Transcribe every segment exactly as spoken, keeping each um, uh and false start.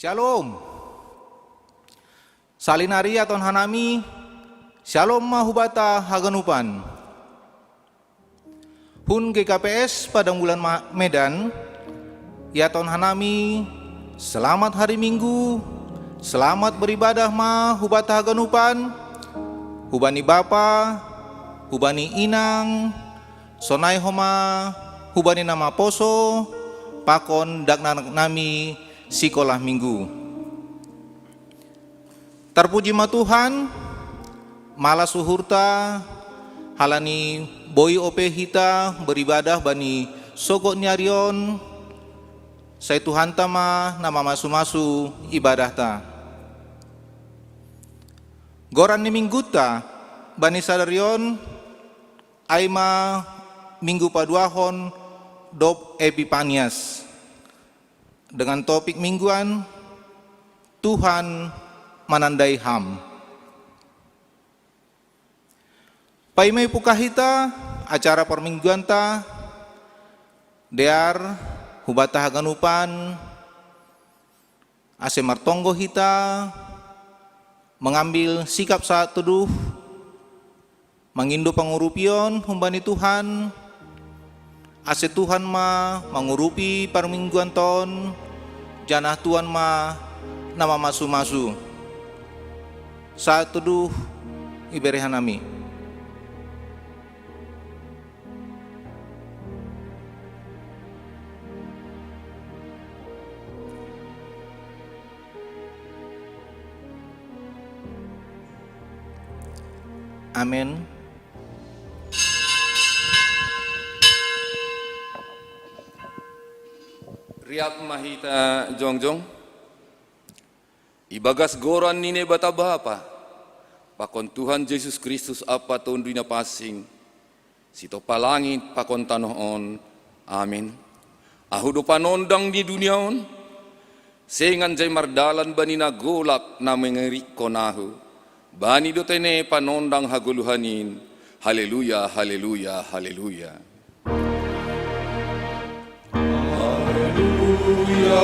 Shalom. Salinari aton hanami, shalom ma hubata haganupan. Hun G K P S Padang Bulan Ma-, Medan, iaton hanami, selamat hari Minggu, selamat beribadah ma hubata haganupan, hubani bapa, hubani inang, sonai homa hubani na maposo, pakon dakdanak nami sikola Minggu. Tarpuji ma Tuhan, malas uhurta, halani boi ope hita beribadah bani sogot ni ari on, sai Tuhanta ma na mamasu-masu ibadahta. Goran ni Mingguta bani sadari on, ai ma Minggu paduahon dob Epipanias, dengan topik mingguan, Tuhan manandai Ham. Paima ipuka hita acara parmingguanta, dear hubata haganupan, ase martonggo hita mangambil sikap saat teduh, mangindo pangurupion humbani Tuhan, ase Tuhan ma mangurupi parmingguanta on, janah Tuhan ma na mamasu-masu. Saat teduh ibere hanami. Amen. Riap ma hita jongjong. Ibagas goran ni Naibata Bapa, pakon Tuhan Jesus Kristus ampa Tonduy Napansing, sitompa langit pakon tanoh on. Amen. Ahu do panondang ni dunia on, seng anjai mardalan bani na golap na mangirikkon ahu. Bani do tene panondang hagoluhan in. Haleluya, haleluya, haleluya. Haleluya,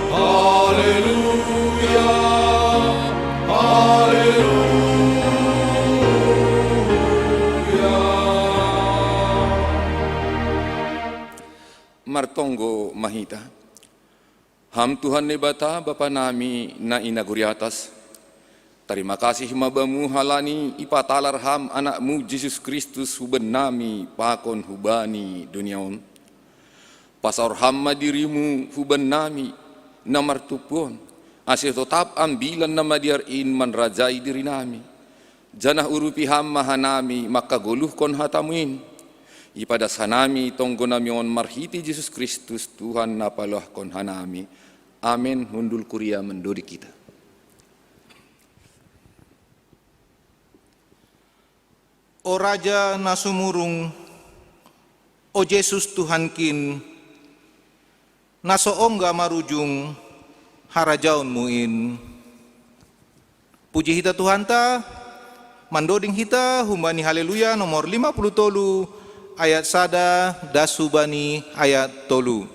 haleluya, haleluya. Martonggo ma hita. Ham Tuhan Naibata, Bapa nami na i nagori atas, tarima kasih ma Bamu halani ipatalar Ham Anak-Mu Jesus Kristus huban nami pakon hubani dunia on. Pasaor Ham ma diri-Mu huban nami na martumpu on, ase totap Ambilan Namadear in manrajai diri nami. Janah urupi Ham ma hanami mangkagoluhkon hata-Mu in. Ipadas hanami tonggo nami on marhitei Jesus Kristus, Tuhan na paloahkon hanami. Amen. Hundul kuria mandoding hita. O Raja na sumurung, o Jesus Tuhankin, na so ongga marujung harajaon-Mu in. Puji hita Tuhanta, mandoding hita humbani Haleluya nomor lima puluh tolu, ayat sada das hubani ayat tolu.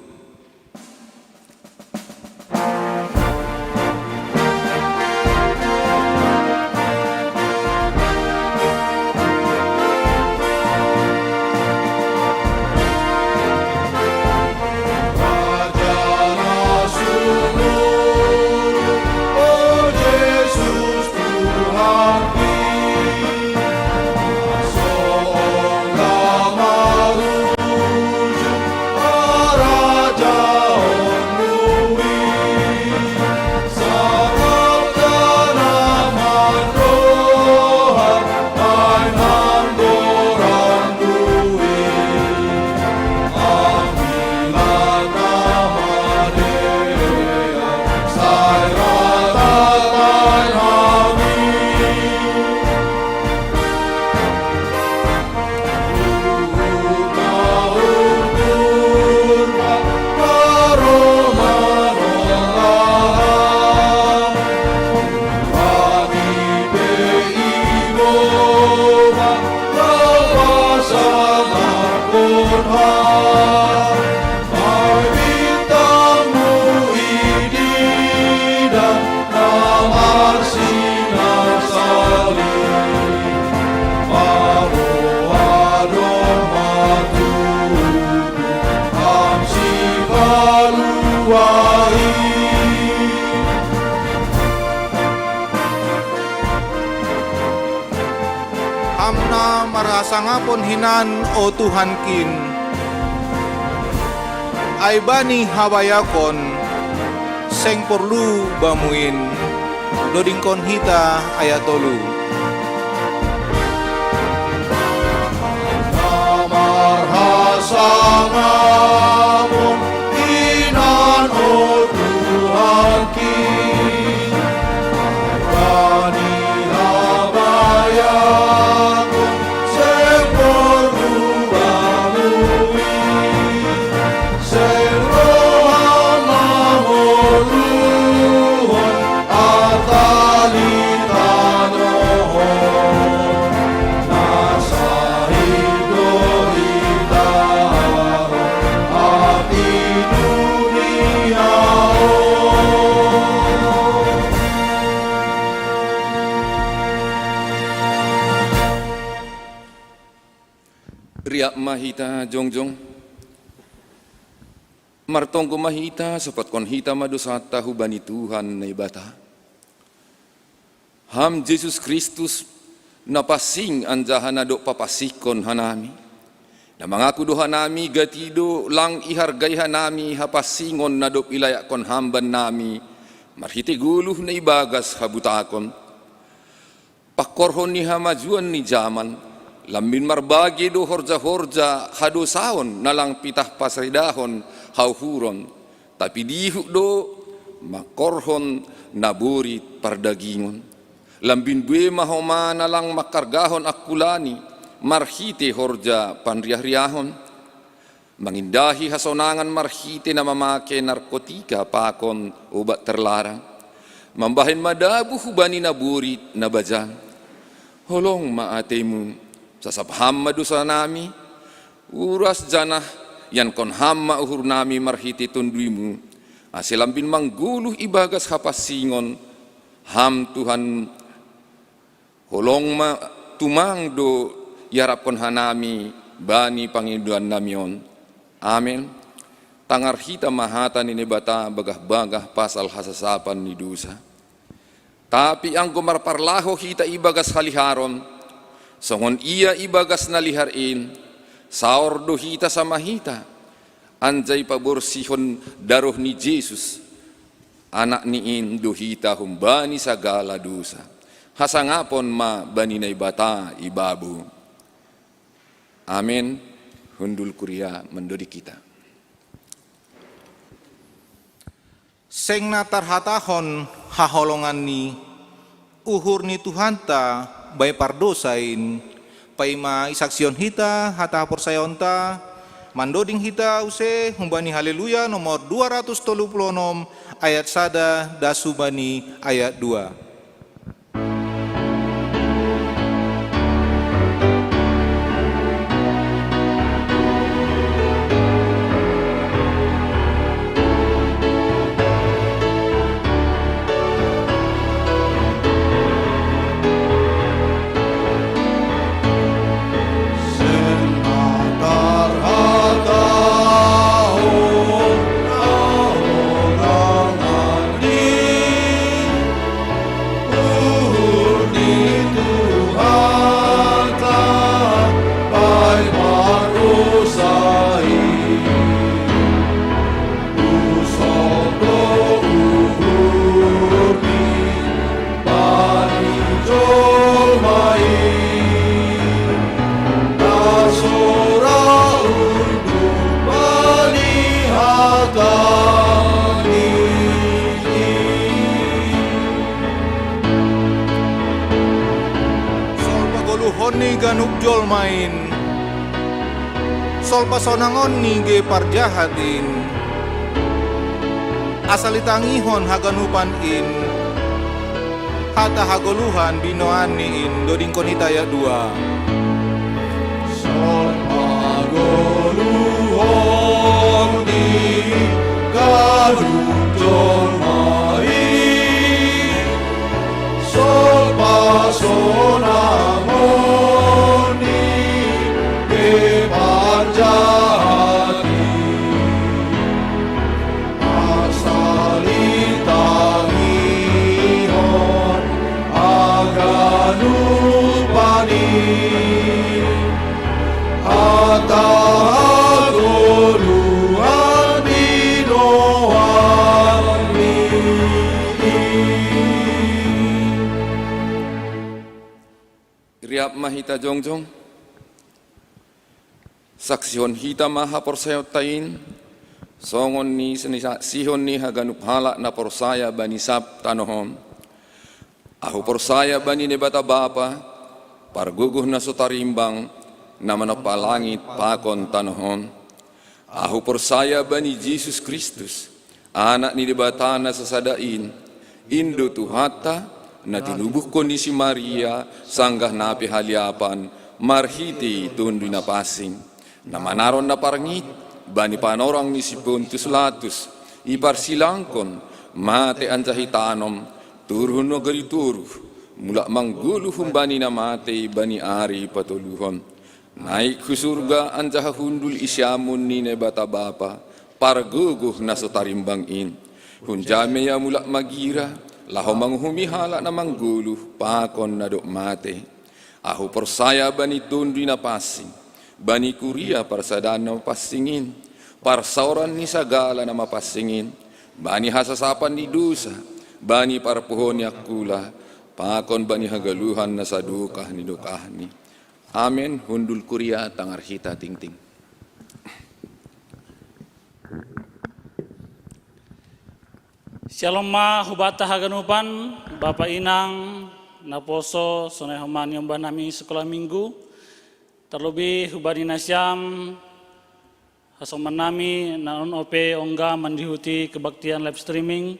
Sangapon hinan, o Tuhankin, ai bani habayakon seng porlu bamuin. Dodingkon hita ayat tolu. Marhasangapon hinan, o Tuhankin, ai bani habayakon seng porlu bamuin. Seng roham mangoluhon arta di tanoh on, na sahit do hita arta di dunia on. Riap ma hita jongjong. Martonggo ma hita, sopotkon hita ma dosanta hubani Tuhan Naibata. Ham Jesus Kristus, na pansing anjaha na dob papansingkon hanami, na mangaku do hanami gati do lang ihargai hanami hapansingon na dob ilayakkon Ham bannami marhitei goluh na ibagas habutakon. Pangkorhon ni hamajuon ni jaman, lambin marbage do horja-horja hadousaon na lang pitah pasidahon hauhuron, tapi dihut do mangkorhon naborit pardagingon. Lambin buei ma homa na lang mangkargahon angkulani marhitei horja panriah-riahon, mangindahi hasonangan marhitei na mamake narkotika pakon obat terlarang, mambahen madabuh hubani naborit na bajan. Holong ma ateimu, sasap Ham ma dousanami, uras janah iankon Ham ma uhurnami marhitei TonduyMu, ase lambin manggoluh ibagas hapansingon Ham Tuhan. Holong ma tumang do iarapkon hanami bani pangidoannami on. Amen. Tangar hita ma hata ni Naibata bagah-bagah pasal hasasapan ni dousa. Tapi anggo marparlahou hita ibagas haliharon, songon Ia ibagas na lihar in, saor do hita sama hita, anjaha ipaborsihon daroh ni Jesus, Anakni in do hita humbani sagala dousa. Hasangapon ma bani Naibata ibabo. Amen. Hundul kuria mandoding hita. Seng na tarhatahon haholongan ni uhur ni Tuhanta bae pardousa in, paima isaksihon hita hata haporsayaonta, mandoding hita use humbani Haleluya nomor dua ratus tolu puluh onom ayat sada das humbani ayat dua. Uhur ni Tuhanta bae pardousa in, pusoh do uhurni bani jolma i, na so ra unduk bani hata ni i. Sol pagoluhon ni ganup jolma in, sol pasonangon ni ge parjahat in, asal itangihon haganupan in, hata hagoluhan binoanni in. Dodingkon hita ayat dua. Sol pagoluhon ni ganup jolma i, sol pasonangon ni ge parjahat i, asal itangihon haganupan i. hita jongjong. Saksihon hita ma haporsayaonta in, songon ni sihon ni haganup halak na porsaya bani sab tanoh on. Ahu porsaya bani Naibata Bapa, pargogoh na so tarimbang, na manompa langit pakon tanoh on. Ahu porsaya bani Jesus Kristus, Anak ni Debata na sasada in, in do Tuhanta, na tinubuhkon ni si Maria, sanggah na pe haliapan, marhite Tonduy Napansing. Na manaron na parngit, bani panorang ni si Pontius Latus, iparsilangkon, mate anjaha itanom, turun nagori toruh, mulak manggoluh humbani na mate bani ari patoluhon. Naik hu surga anjaha hundul i siamun ni Naibata Bapa, pargogoh na so tarimbang in. Hunjame ia mulak magira, laho manguhumi halak na manggoluh, pakon na dob mate. Ahu porsaya bani Tonduy Napansing, bani kuria parsadaan na mapansing in, parsaoran ni sagala na mapansing in, bani hasasapan ni dosa, bani parpuho ni angkula, pakon bani hagaluhan na sadokah ni dokahni. Amen. Hundul kuria tangar hita tingting. Syalom ma hubata haganupan, Bapa Inang, naposo, sonai homa niombah nami sekolah minggu, terlebih hubani nasiam, hasoman nami na on ope ongga mandihuti kebaktian live streaming,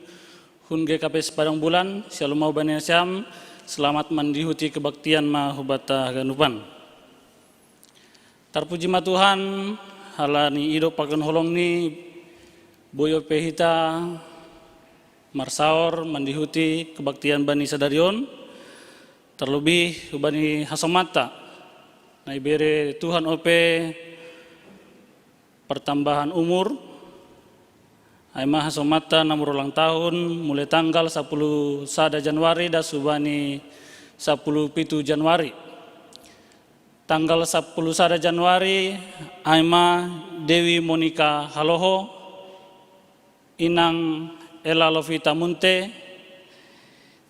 hun G K P S Padang Bulan, syalom ma hubani nasiam, selamat mandihuti kebaktian ma hubata haganupan. Tarpuji ma Tuhan, halani idop pakon holongni, boi ope hita marsaor mandihuti kebaktian bani sadari on, terlebih hubani hasomanta, na ibere Tuhan ope pertambahan umur, ai ma hasomanta na marulang tahun, mulai tanggal sapuluh sada Januari das hubani sapuluh pitu Januari. Tanggal sapuluh sada Januari, ai ma Dewi Monica Haloho, Inang Ella Lovita Munte,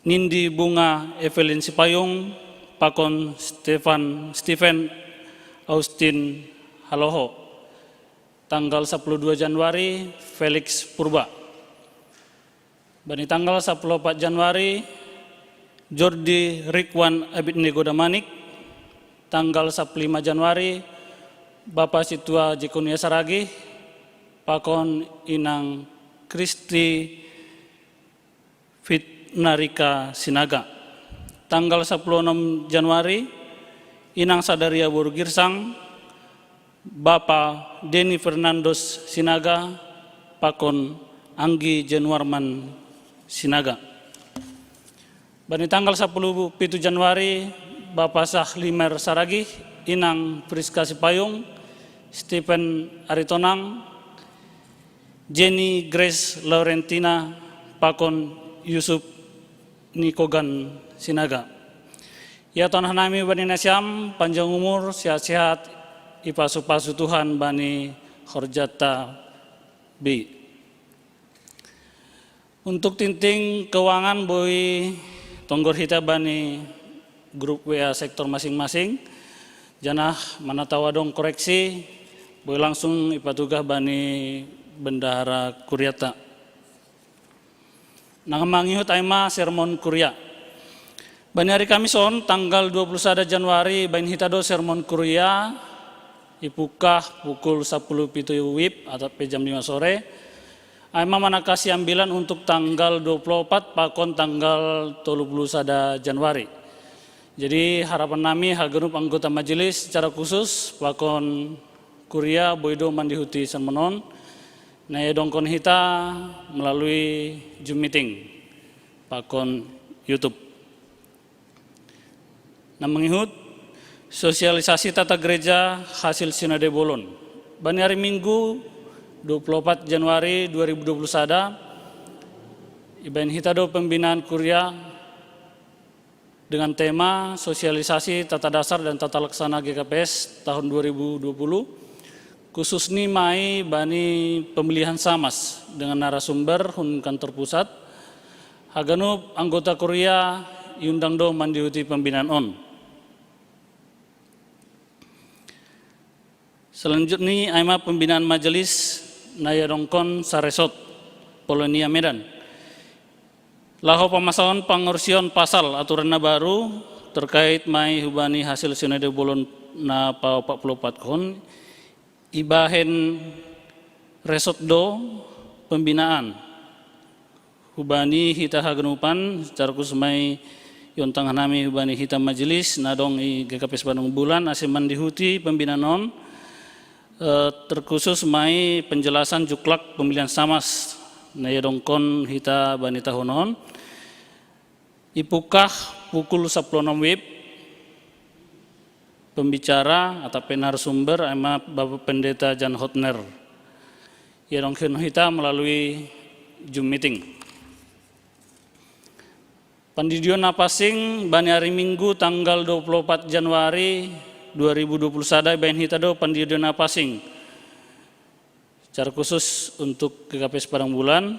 Nindi Bunga Evelyn Sipayung, pakon Stefan, Stephen Austin Haloho. Tanggal sapuluh dua Januari, Felix Purba. Bani tanggal sapuluh opat Januari, Jordi Ridwan Abednego Damanik. Tanggal sapuluh lima Januari, Bapa Situa Jekonia Saragih, pakon Inang Kristi Fitnarika Sinaga. Tanggal sapuluh onom Januari, Inang Sadaria boru Girsang, Bapa Deni Fernandos Sinaga, pakon Anggi Januarman Sinaga. Bani tanggal sapuluh pitu Januari, Bapa Sahlimer Saragih, Inang Priska Sipayung, Stephen Aritonang, Jenny Grace Laurentina, pakon Yusuf Nikogan Sinaga. Ia tonah nami bani nasiam, panjang umur, sehat-sehat, ipasu-pasu Tuhan bani horjata bi. Untuk tingting keuangan boi tonggor hita bani grup W A sektor masing-masing, janah mana tau adong koreksi, boi langsung ipatugah bani bendahara kuriata. Nang mangihut ai ma sermon kuria. Bani ari Kamis on, tanggal dua puluh sada Januari, baen hita do sermon kuria, ipungkah pukul sapuluh pitu wib atau pe jam lima sore. Ai ma manangkasi ambilan untuk tanggal dua puluh opat pakon tanggal tolu puluh sada Januari. Jadi harapan nami haganup anggota majelis secara khusus pakon kuria boi do mandihuti sermon on, na iadongkon hita melalui Zoom meeting pakon YouTube. Na mangihut, sosialisasi tata gereja hasil sinode bolon. Bani ari Minggu, dua puluh opat Januari dua ribu dua puluh sada, ibaen hita do pembinaan kuria dengan tema sosialisasi tata dasar dan tata laksana G K P S tahun dua ribu dua puluh, khususni mai bani pemilihan samas dengan narasumber hun kantor pusat, haganup anggota kuria iundang do mandihuti pembinaan on. Selanjutnya, aima pembinaan majelis na iadongkon Saresot, Polonia Medan. Laho pamasaon pangurusion pasal aturan na baru terkait mai hubani hasil sinode bolon na paopat puluh opat kon, ibahen resot do pembinaan hubani hita haganupan, secara khusus mai iontang hanami hubani hita majelis na adong i G K P S Padang Bulan, ase mandihuti pembinaan on, eh, terkhusus mai penjelasan juklak pemilihan samas na iadongkon hita bani tahun on. Ipukah pukul sepuluh enam wib, pembicara atau narasumber aima Bapak Pendeta Jan Hotner. Iadongkon hita melalui Zoom meeting. Pandidion na pansing bani ari Minggu tanggal dua puluh opat Januari dua ribu dua puluh sada, ibahen hita do pandidion na pansing. Secara khusus untuk G K P S Padang Bulan,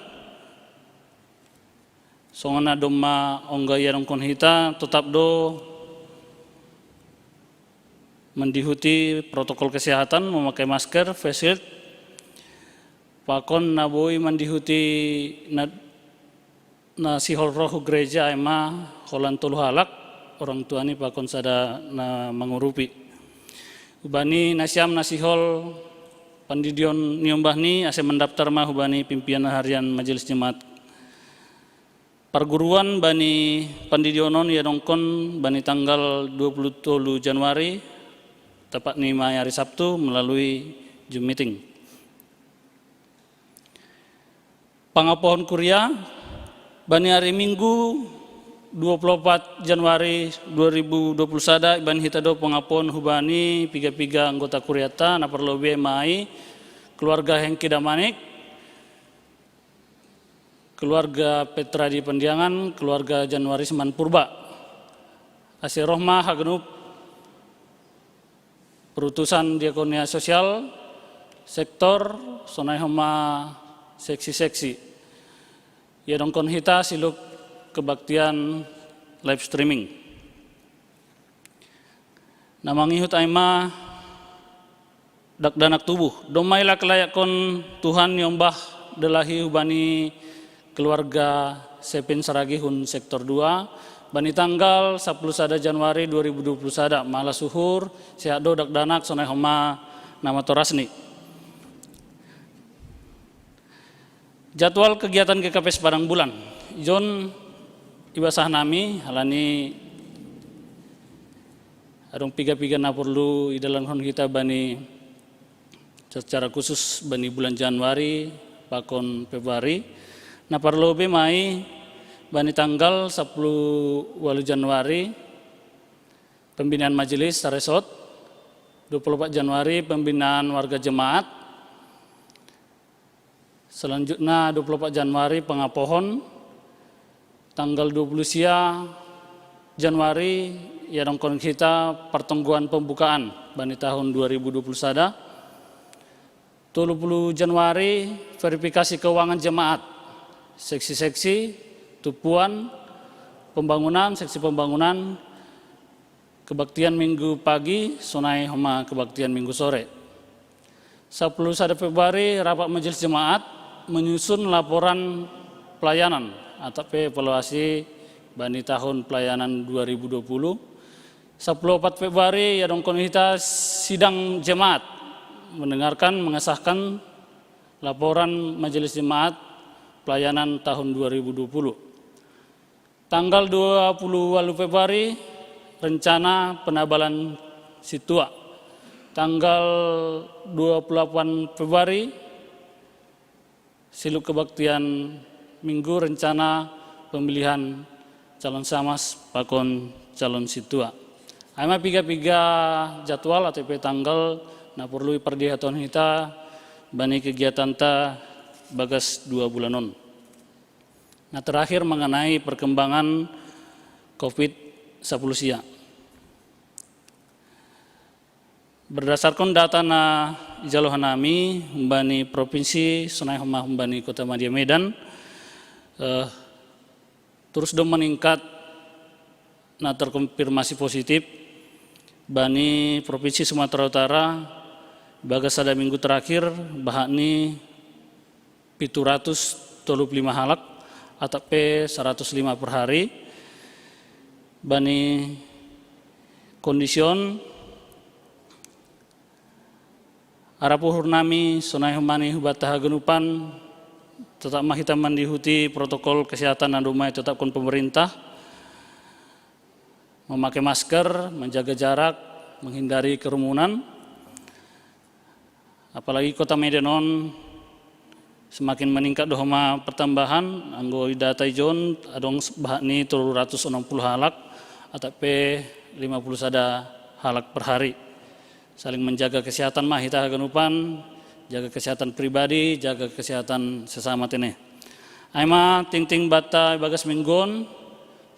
songon na domma ongga iadongkon hita, tetap do mandihuti protokol kesehatan, memakai masker, face shield, pakon na boi mandihuti na, na sihol ro hu gereja aima holan tolu halak, orang tua ni pakon sada na mangurupi. Hubani nasiam na sihol pandidion niombah ni ase mandaptar ma hubani pimpinan harian Majelis Jemaat. Parguruan bani pandidion on iadongkon bani tanggal dua puluh tolu Januari, tepatni mai ari Sabtu, melalui Zoom meeting. Pangapohon kuria bani ari Minggu dua puluh opat Januari dua ribu dua puluh sada, ibahen hita do pangapohon hubani piga-piga anggota kuriata, na parlobei mai keluarga Hengki Damanik, keluarga Petra di Pandiangan, keluarga Januari Simanpurba. Ase roh ma haganup perutusan diakonia sosial, sektor, sonai homa seksi-seksi. Iadongkon hita siluk kebaktian live streaming. Na mangihut aima dakdanak tubuh. Domma ilak-layakkon Tuhan niombah dalahi hubani keluarga Sepin Saragihun sektor dua, bani tanggal sapuluh sada Januari dua ribu dua puluh sada, malas uhur, sehat do dakdanak, sonai homa na matorasni. Jadwal kegiatan G K P S Padang Bulan. Jon ibasah nami, halani adong piga-piga na porlu idalankon hita bani secara khusus bani bulan Januari pakon Februari. Na parlobei mai bani tanggal sapuluh walu Januari pembinaan majelis Saresot, dua puluh opat Januari pembinaan warga jemaat, selanjutnya dua puluh opat Januari pangapohon, tanggal dua puluh sia Januari iadongkon hita partengguan pembukaan bani tahun dua ribu dua puluh sada. Tolu puluh Januari verifikasi keuangan jemaat, seksi-seksi, tumpuan, pembangunan, seksi pembangunan, kebaktian Minggu pagi, sonai homa kebaktian Minggu sore. Sapuluh sada Februari rapat majelis jemaat menyusun laporan pelayanan atau pe evaluasi bani tahun pelayanan dua ribu dua puluh. Sapuluh opat Februari iadongkon hita sidang jemaat mendengarkan, mengesahkan laporan majelis jemaat pelayanan tahun dua ribu dua puluh. Tanggal dua puluh walu Februari rencana penabalan sintua. Tanggal dua puluh delapan Februari siluk kebaktian Minggu, rencana pemilihan calon samas pakon calon sintua. Aima piga-piga jadwal atau pe tanggal na porlu pardihaton hita bani kegiatanta bagas dua bulan on. Nah, terakhir mengenai perkembangan covid sapuluh sia. Berdasarkan data na ijalo hanami humbani provinsi, sonai homa humbani Kota Madya Medan, eh, terus do meningkat na terkonfirmasi positif bani Provinsi Sumatera Utara, Bagas sada minggu terakhir, baha' ni pitu ratus tolu puluh lima halak, atap pe saratus lima per hari. Bani kondisi on, ara puhur nami sonai humani hubatta haganupan, tetap ma hita mandihuti protokol kesehatan na duma'in tetapkon pemerintah, memakai masker, menjaga jarak, menghindari kerumunan. Apalagi Kota Medan on semakin meningkat do homa pertambahan, anggo idata ijon adong baha' ni tolu ratus onom puluh halak, atap pe lima puluh sada halak per hari. Saling menjaga kesehatan ma hita haganupan, jaga kesehatan pribadi, jaga kesehatan sesama tene. Ai ma tingting banta bagas minggu on.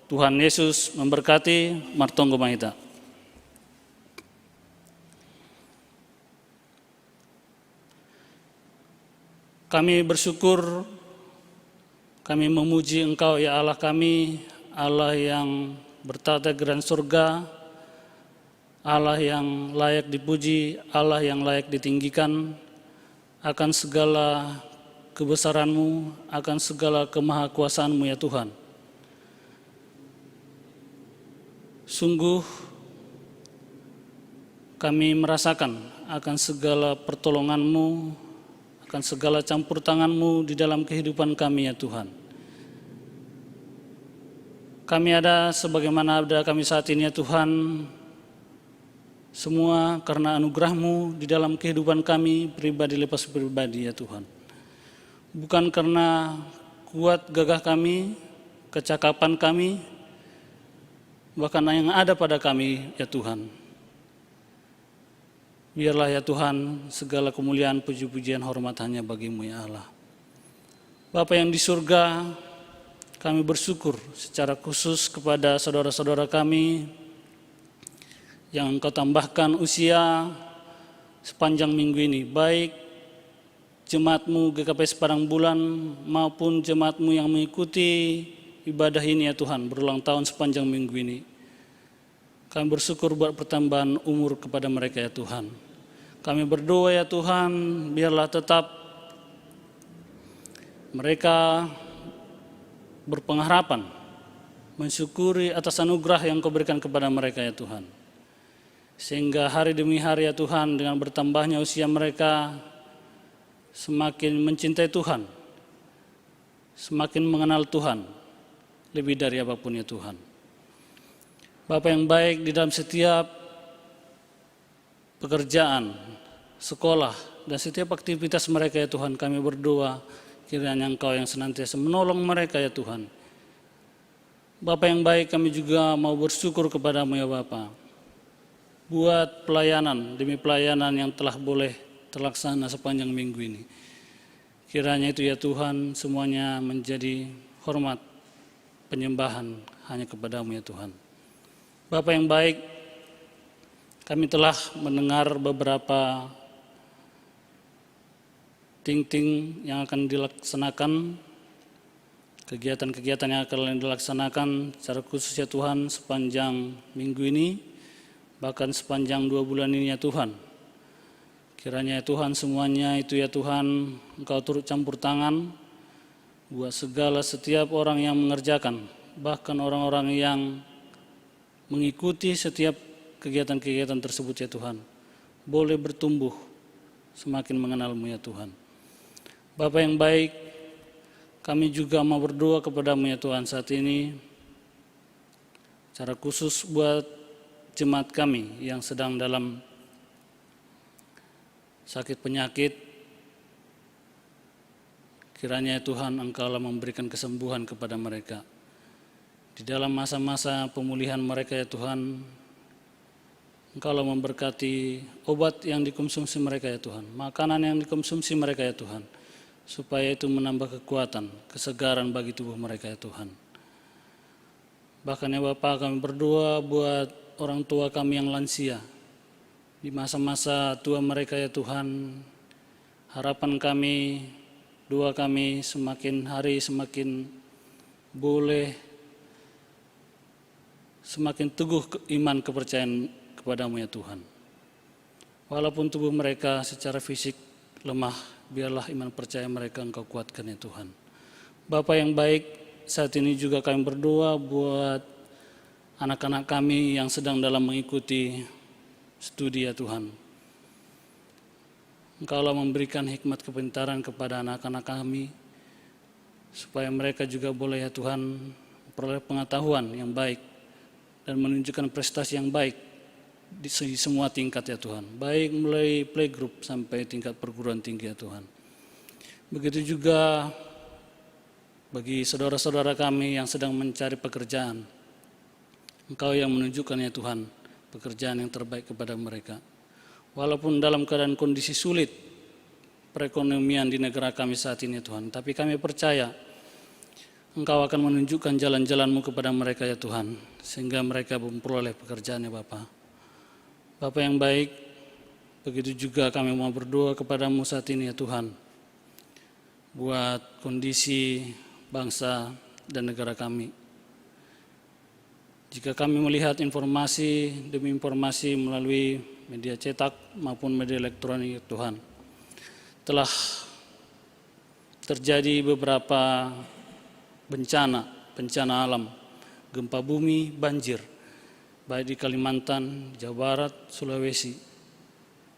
Tuhan Yesus memberkati. Martonggo ma hita. Kami bersyukur, kami memuji Engkau, ya Allah kami, Allah yang bertata di kerajaan surga, Allah yang layak dipuji, Allah yang layak ditinggikan, akan segala kebesaran-Mu, akan segala kemahakuasaan-Mu, ya Tuhan. Sungguh kami merasakan akan segala pertolongan-Mu, akan segala campur tangan-Mu di dalam kehidupan kami, ya Tuhan. Kami ada sebagaimana ada kami saat ini, ya Tuhan, semua karena anugerah-Mu di dalam kehidupan kami pribadi lepas pribadi, ya Tuhan. Bukan karena kuat gagah kami, kecakapan kami, bahkan yang ada pada kami, ya Tuhan. Biarlah, ya Tuhan, segala kemuliaan, puji-pujian, hormat hanya bagi-Mu, ya Allah. Bapa yang di surga, kami bersyukur secara khusus kepada saudara-saudara kami yang Engkau tambahkan usia sepanjang minggu ini, baik jemaat-Mu G K P S Padang Bulan maupun jemaat-Mu yang mengikuti ibadah ini, ya Tuhan, berulang tahun sepanjang minggu ini. Kami bersyukur buat pertambahan umur kepada mereka, ya Tuhan. Kami berdoa, ya Tuhan, biarlah tetap mereka berpengharapan, mensyukuri atas anugerah yang Kau berikan kepada mereka, ya Tuhan. Sehingga hari demi hari, ya Tuhan, dengan bertambahnya usia mereka, semakin mencintai Tuhan, semakin mengenal Tuhan lebih dari apapun, ya Tuhan. Bapa yang baik, di dalam setiap pekerjaan, sekolah, dan setiap aktivitas mereka, ya Tuhan, kami berdoa kiranya Engkau yang senantiasa menolong mereka, ya Tuhan. Bapa yang baik, kami juga mau bersyukur kepada-Mu, ya Bapa, buat pelayanan demi pelayanan yang telah boleh terlaksana sepanjang minggu ini. Kiranya itu, ya Tuhan, semuanya menjadi hormat, penyembahan hanya kepada-Mu, ya Tuhan. Bapa yang baik, kami telah mendengar beberapa tingting yang akan dilaksanakan, kegiatan-kegiatan yang akan dilaksanakan secara khusus, ya Tuhan, sepanjang minggu ini, bahkan sepanjang dua bulan ini, ya Tuhan. Kiranya, ya Tuhan, semuanya itu, ya Tuhan, Engkau turut campur tangan buat segala setiap orang yang mengerjakan, bahkan orang-orang yang mengikuti setiap kegiatan-kegiatan tersebut, ya Tuhan, boleh bertumbuh semakin mengenal-Mu, ya Tuhan. Bapa yang baik, kami juga mau berdoa kepada-Mu, ya Tuhan, saat ini, secara khusus buat jemaat kami yang sedang dalam sakit penyakit. Kiranya, ya Tuhan, Engkaulah memberikan kesembuhan kepada mereka. Di dalam masa-masa pemulihan mereka, ya Tuhan, Engkaulah memberkati obat yang dikonsumsi mereka, ya Tuhan, makanan yang dikonsumsi mereka, ya Tuhan, supaya itu menambah kekuatan, kesegaran bagi tubuh mereka, ya Tuhan. Bahkan, ya Bapa, kami berdoa buat orang tua kami yang lansia. Di masa-masa tua mereka, ya Tuhan, harapan kami, doa kami semakin hari semakin boleh, semakin teguh ke-, iman kepercayaan kepada-Mu, ya Tuhan. Walaupun tubuh mereka secara fisik lemah, biarlah iman percaya mereka Engkau kuatkan, ya Tuhan. Bapa yang baik, saat ini juga kami berdoa buat anak-anak kami yang sedang dalam mengikuti studi, ya Tuhan. Engkaulah memberikan hikmat kepintaran kepada anak-anak kami, supaya mereka juga boleh, ya Tuhan, memperoleh pengetahuan yang baik dan menunjukkan prestasi yang baik di se- semua tingkat, ya Tuhan, baik mulai playgroup sampai tingkat perguruan tinggi, ya Tuhan. Begitu juga bagi saudara-saudara kami yang sedang mencari pekerjaan, Engkau yang menunjukkan, ya Tuhan, pekerjaan yang terbaik kepada mereka. Walaupun dalam keadaan kondisi sulit perekonomian di negara kami saat ini, ya Tuhan, tapi kami percaya Engkau akan menunjukkan jalan-jalan-Mu kepada mereka, ya Tuhan, sehingga mereka memperoleh pekerjaan, ya Bapa. Bapa yang baik, begitu juga kami mau berdoa kepada-Mu saat ini, ya Tuhan, buat kondisi bangsa dan negara kami. Jika kami melihat informasi demi informasi melalui media cetak maupun media elektronik, Tuhan, telah terjadi beberapa bencana, bencana alam, gempa bumi, banjir, baik di Kalimantan, Jawa Barat, Sulawesi.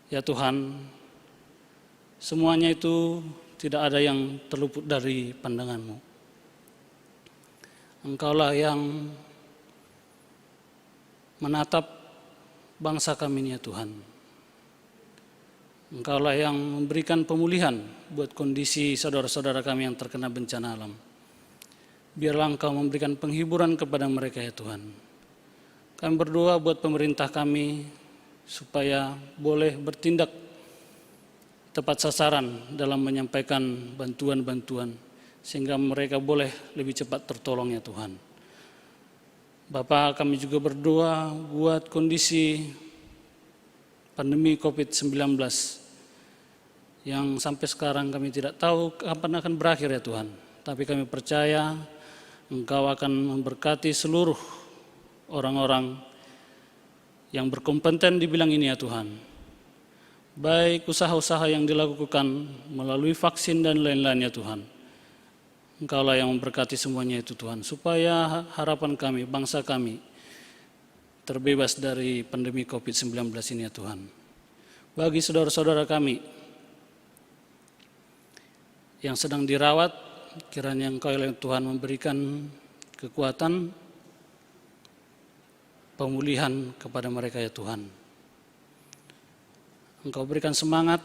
Ya Tuhan, semuanya itu tidak ada yang terluput dari pandangan-Mu. Engkaulah yang menatap bangsa kami ini, ya Tuhan. Engkaulah yang memberikan pemulihan buat kondisi saudara-saudara kami yang terkena bencana alam. Biarlah Engkau memberikan penghiburan kepada mereka, ya Tuhan. Kami berdoa buat pemerintah kami, supaya boleh bertindak tepat sasaran dalam menyampaikan bantuan-bantuan, sehingga mereka boleh lebih cepat tertolong, ya Tuhan. Bapa, kami juga berdoa buat kondisi pandemi covid sembilan belas yang sampai sekarang kami tidak tahu kapan akan berakhir, ya Tuhan. Tapi kami percaya Engkau akan memberkati seluruh orang-orang yang berkompeten di bidang ini, ya Tuhan. Baik usaha-usaha yang dilakukan melalui vaksin dan lain-lain, ya Tuhan. Engkaulah yang memberkati semuanya itu, Tuhan, supaya harapan kami, bangsa kami, terbebas dari pandemi covid sembilan belas ini, ya Tuhan. Bagi saudara-saudara kami yang sedang dirawat, kiranya Engkau, ya Tuhan, memberikan kekuatan pemulihan kepada mereka, ya Tuhan. Engkau berikan semangat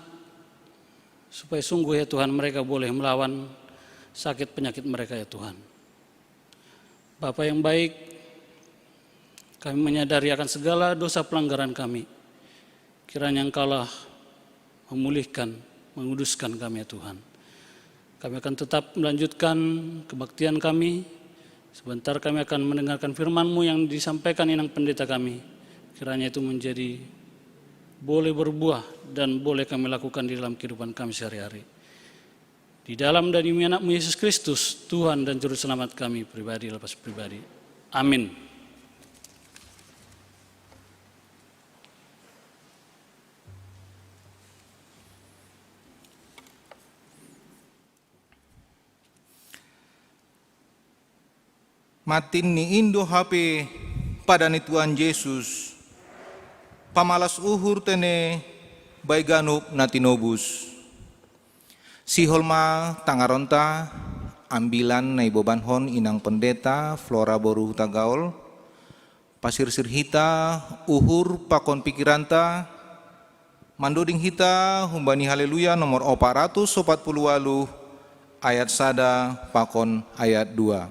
supaya sungguh, ya Tuhan, mereka boleh melawan sakit penyakit mereka, ya Tuhan. Bapa yang baik, kami menyadari akan segala dosa pelanggaran kami. Kiranya Engkaulah memulihkan, menguduskan kami, ya Tuhan. Kami akan tetap melanjutkan kebaktian kami. Sebentar kami akan mendengarkan firman-Mu yang disampaikan Inang Pendeta kami. Kiranya itu menjadi boleh berbuah dan boleh kami lakukan di dalam kehidupan kami sehari-hari. Di dalam dan demi Anak-Mu Yesus Kristus, Tuhan dan Juru Selamat kami pribadi lepas pribadi. Amin. Matin ni Indo hape pada ni Tuhan Yesus, pamalas uhur tene bai ganup na tinobus. Sihol ma tangaronta, ambilan na ibobankon Inang Pendeta Flora boru Hutagaol, pasirsir hita uhur pakon pikiranta, mandoding hita humbani Haleluya nomor opat ratus opat puluh waluh, ayat sada pakon ayat dua.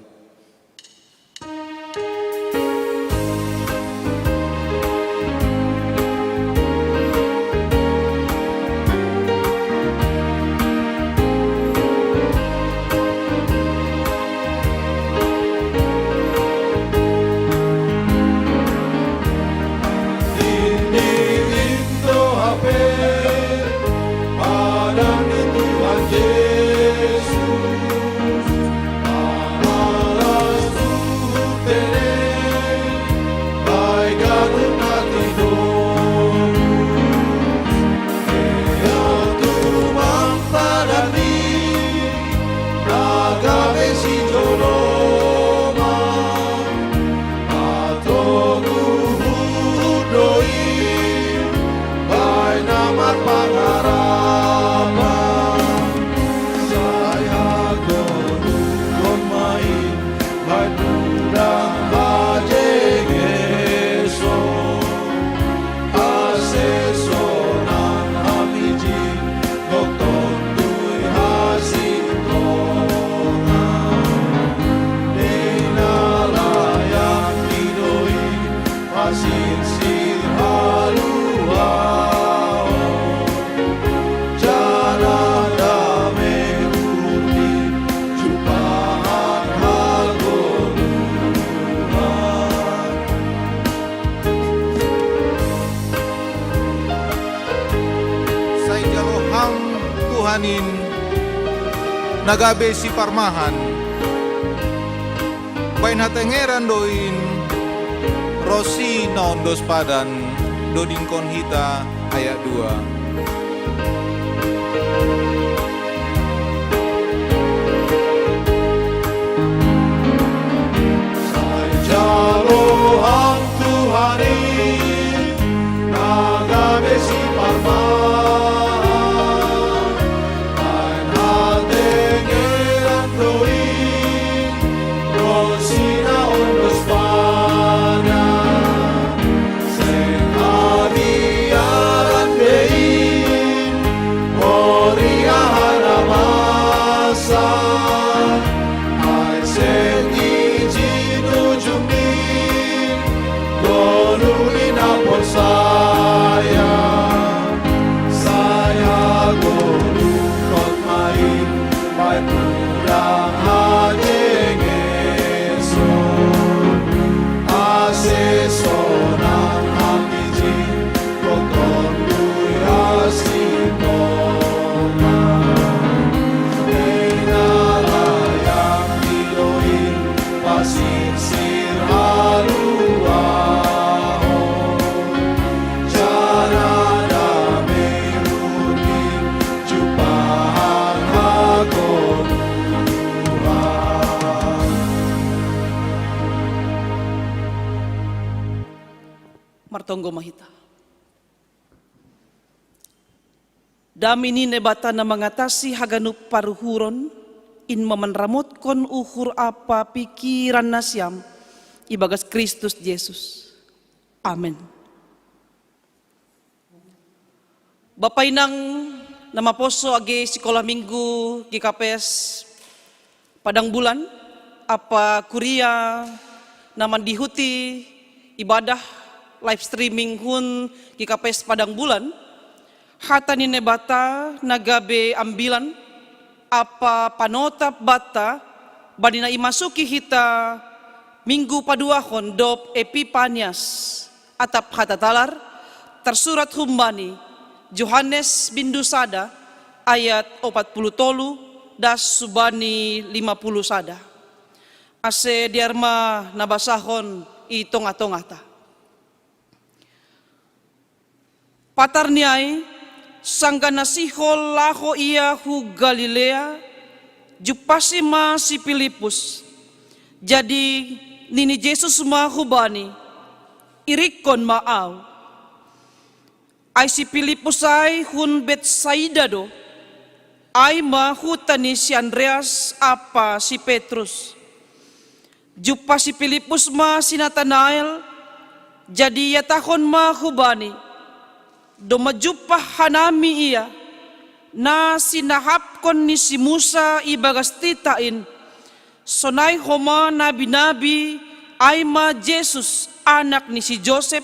Tuhan in na gabe siparmahan, bain hatengeran do in rosi na ondos padan, dodingkon hita ayat dua. Sai jalo hang Tuhan in na gabe siparmahan, bain hatengeran do in rosi na ondos padan, seng habiaran be in hori aha na masa, ai seng ijin ujung ni ngolu ni na porsaya. Sai hagoluhon ma in, bain hudang hatengeson, ase sonang hangijin, botoon do i hasitongan. Inara yang i do in pasirsir haluahon, jala damei rutin jumpahon hagoluhan. Martonggo ma hita. Dame ni Naibata na mangatasi haganup paruhuron, in ma manramotkon uhur ampa pingkiran nasiam ibagas Kristus Jesus. Amen. Bapa inang na maposo age sikolah minggu G K P S Padang Bulan, ampa kuria na mandihuti ibadah live streaming hun G K P S Padang Bulan, hata ni Naibata na gabe ambilan ampa panotap banta, bani na imasuki hita minggu paduahon dob Epipanias, atap hata talar, tarsurat humbani Johannes bindu sada ayat opat puluh tolu das subani lima puluh sada. Ase dear ma na basahon i tonga-tongata. Patar ni ai, sanggah na sihol laho ia hu Galilea, jumpasi ma si Pilippus. Jadi nini Jesus ma hubani: Irikkon ma ahu. Ai si Pilippus ai hun Betsaida do, ai ma huta ni si Andreas ampa si Petrus. Jumpa si Pilippus ma si Natanael, jadi ihatahon ma hubani: Domma jumpa hanami ia, na sinahapkon ni si Musa ibagas titah in, sonai homa nabi-nabi, ai ma Jesus, anak ni si Josep,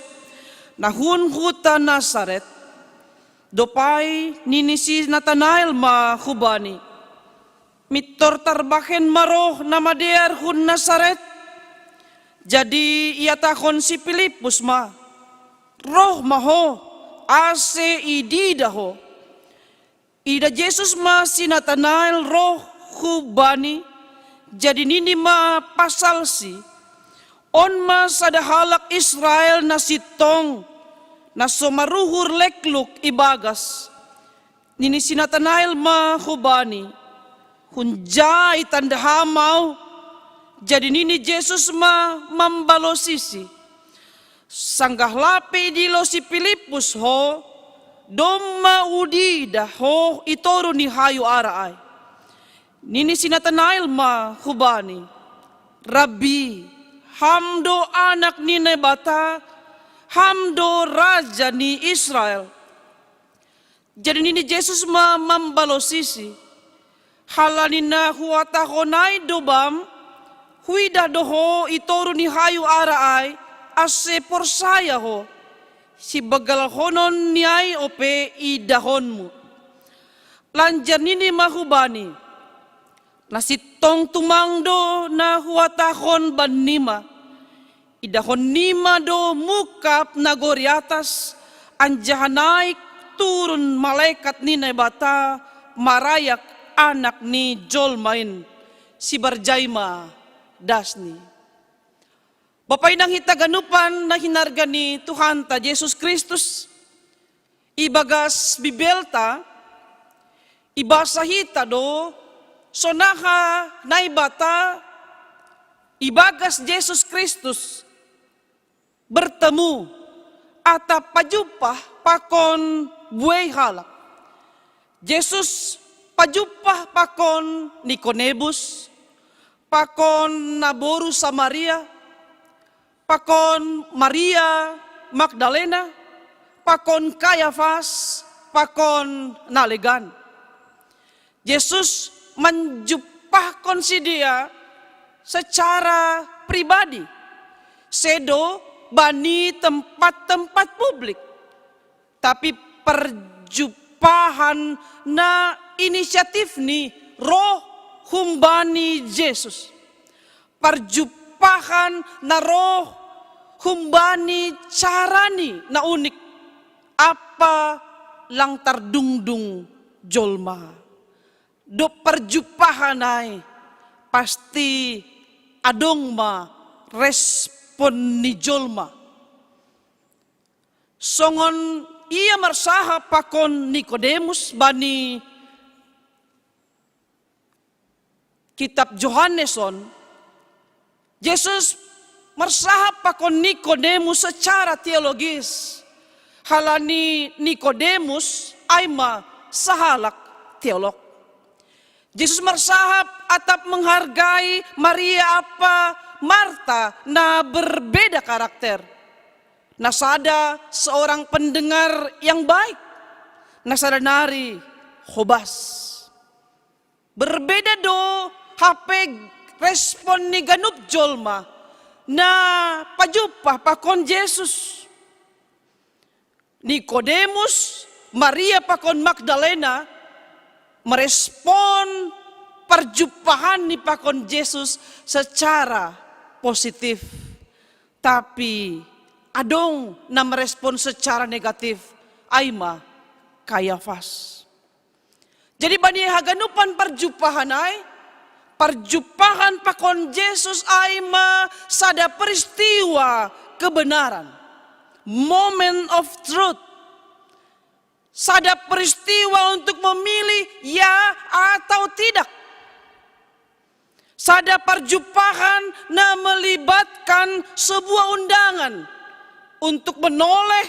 na hun huta Nasaret. Dob ai nini si Natanael ma hubani: Mintor tarbahen ma roh na madear hun Nasaret? Jadi ihatahon si Pilippus ma: Roh ma ho, ase ididah ho. Iidah Jesus ma si Natanael roh hubani, jadi nini ma pasalsi: On ma sada halak Israel na sintong, na so maruhur lekluk ibagas. Nini si Natanael ma hubani: Hunja itanda ham ahu? Jadi nini Jesus ma mambalosisi: Sanggah lape idilo si Pilippus ho, domma udidah ho i toru ni hayu ara ai. Nini si Natanael ma hubani: Rabbi, ham do Anak ni Naibata, ham do Raja ni Israel. Jadi nini Jesus ma mambalosisi: Halani na huhatahon ai do bam, huidah do ho i toru ni hayu ara ai, ase porsaya ho, sibanggalhonon ni ai ope idahonmu. Lanjar nini ma hubani: Na sintong tumang do na huhatahon bannima: Idahon nima do mungkap nagori atas, anjaha naik Turun malaikat ni Naibata marayak Anak ni Jolma in, sibarjai ma dasni. Bapa inang hita ganupan na hinarga ni Tuhanta Jesus Kristus, ibagas Bibelta, ibasa hita do sonaha Naibata ibagas Jesus Kristus bertemu atap pajumpa pakon buei halak. Jesus pajumpa pakon Nikodemus, pakon naboru Samaria, pakon Maria Magdalena, pakon Kayafas, pakon nalegan. Jesus manjumpahkon sidea secara pribadi, sedo bani tempat-tempat publik, tapi parjumpahan na inisiatifni roh humbani Jesus. Parjumpahan na roh humbani carani na unik, ampa lang tardungdung jolma. Dob parjumpahan ai pasti adong ma respon ni jolma. Songon ia marsahap pakon Nikodemus bani kitab Johannes on, Jesus marsahap pakon Nikodemus secara teologis. Halani Nikodemus ai ma sahalak teolog. Jesus marsahap atap menghargai Maria ampa Marta na berbeda karakter. Na sada seorang pendengar yang baik, na sada nari hobas. Berbeda do hape respon ni ganup jolma na pajumpah pakon Jesus. Nikodemus, Maria pakon Magdalena merespon parjumpahanni pakon Jesus secara positif. Tapi adong na merespon secara negatif, ai ma Kayafas. Jadi bani haganupan parjumpahan ai, parjumpahan pakon Jesus ai ma sada peristiwa kebenaran, moment of truth. Sada peristiwa untuk memilih ya atau tidak. Sada parjumpahan na melibatkan sebuah undangan untuk menoleh,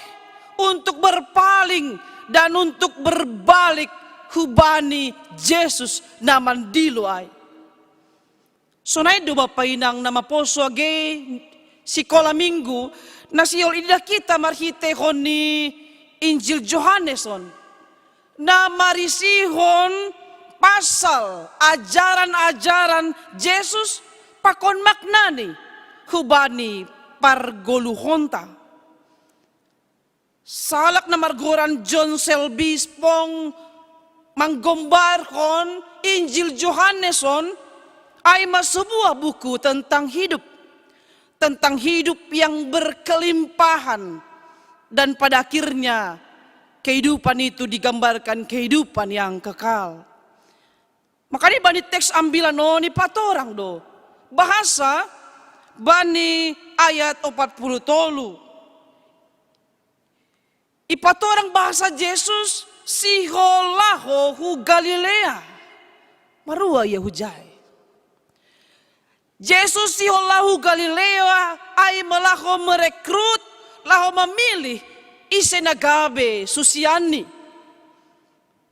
untuk berpaling, dan untuk berbalik hubani Jesus na mandilo ai. Sonai do bapa inang na maposo age sikola minggu na sihol ididah hita marhitehon ni Injil Johannes on, na marisihon pasal ajaran-ajaran Jesus pakon maknani hubani pargoluhonta. Sahalak na margoran John Selby Spong manggombarhon Injil Johannes on ai ma sebuah buku tentang hidup, tentang hidup yang berkelimpahan, dan pada akhirnya kehidupan itu digambarkan kehidupan yang kekal. Makana bani teks ambilan on ipatorang do bahasa bani ayat opat puluh tolu. Ipatorang bahasa Jesus sihol laho hu Galilea. Marua ia hujai. Jesus sihol laho hu Galilea ai ma laho merekrut, laho memilih ise na gabe susianni.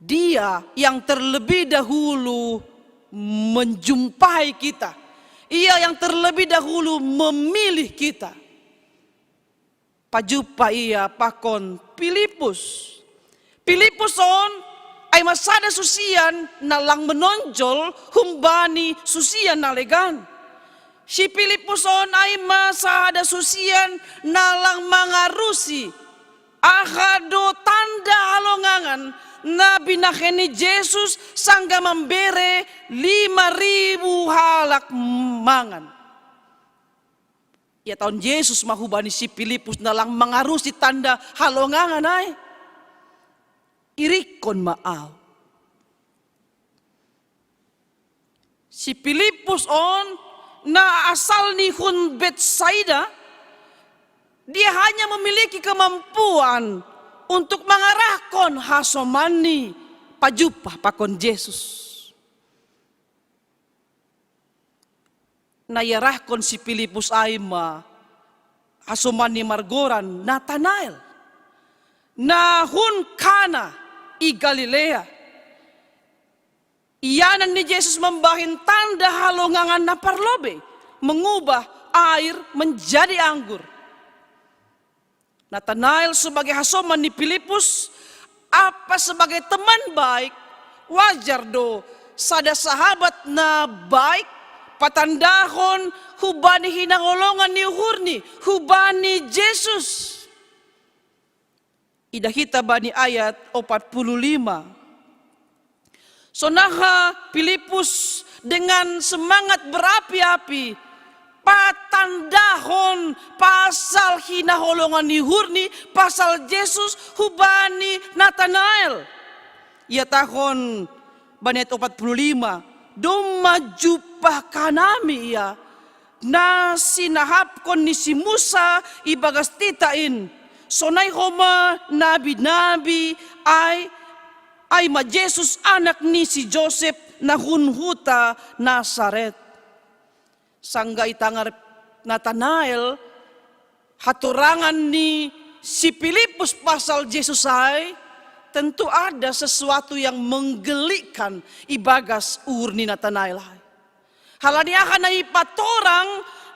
Dia yang terlebih dahulu menjumpai kita. Ia yang terlebih dahulu memilih kita. Pajumpa ia pakon Pilipus. Pilipus on ai ma sada susian na lang menonjol humbani susian na legan. Si Pilipus on ai ma sada susian na lang mangarusi aha do tanda halongangan na binahen ni Jesus sanggah mambere lima ribu halak mangan. Ia taon Jesus ma hubani si Pilipus na lang mangarusi tanda halongangan ai. Irikon ma au. Si Pilipus on na asal ni hun Betsaida, dia hanya memiliki kemampuan untuk mangarahkon hasomanni pajumpah pakon Jesus. Na iarahkon si Pilipus ai ma hasomanni margoran Natanael, na hun Kana i Galilea. Ianan ni Jesus mambahen tanda halongangan na parlobei, mengubah air menjadi anggur. Natanael sebagai hasoman ni Pilipus, apa sebagai teman baik, wajar do sada sahabat na baik patandahon hubani hinaholongan ni uhurni hubani Jesus. Idah hita bani ayat opat puluh lima. Sonaha Pilipus dengan semangat berapi-api patandahon pasal hinaholongan ni uhurni, pasal Jesus hubani Natanael. Iatahon bani ayat opat puluh lima, domma jumpah kanami ia, na sinahapkon ni si Musa ibagas tita in, sonai homa nabi-nabi ai, ai ma Jesus anak ni si Josep na hun huta Nasaret. Sanggah itangar Natanael hatorangan ni si Pilipus pasal Jesus ai, tentu ada sesuatu yang menggelikkan ibagas uhur ni Natanael ai. Halani aha na ipatorang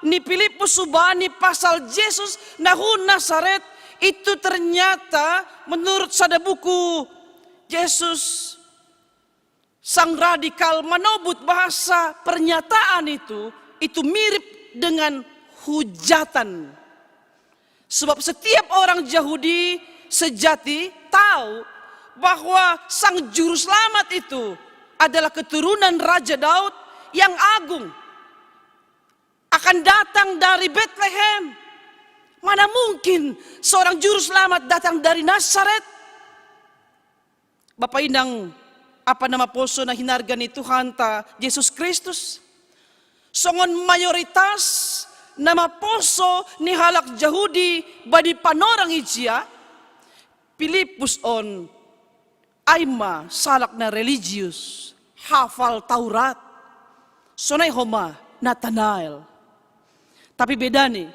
ni Pilipus hubani pasal Jesus na hun Nasaret, itu ternyata menurut sada buku, Jesus sang radikal manobut bahasa pernyataan itu, itu mirip dengan hujatan. Sebab setiap orang Yahudi sejati tahu bahwa Sang Juru Selamat itu adalah keturunan Raja Daud yang agung, akan datang dari Betlehem. Mana mungkin seorang Juru Selamat datang dari Nasaret? Bapa inang, apa na maposo na hinarga ni Tuhanta Jesus Kristus? Songon mayoritas na maposo ni halak Jahudi bani panorang ijia, Pilipus on ai ma salak na religius, hafal Taurat. Sonai homa Natanael. Tapi bedani,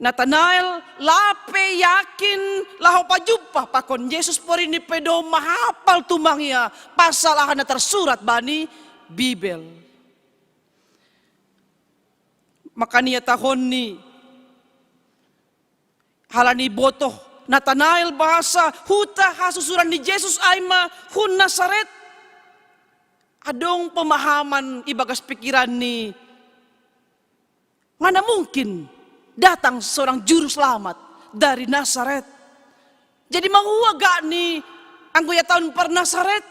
Natanael lape yakin laho pajumpah pakon Jesus, porini pe domma hapal tumang ia pasal aha na tarsurat bani Bibel. Makana iatahonni, halani botoh Natanael bahasa huta hasusuran ni Jesus ai ma hun Nasaret, adong pemahaman ibagas pikiranni, mana mungkin datang seorang juru selamat dari Nasaret. Jadi mauhua gak ni anggo iatahon par Nasaret?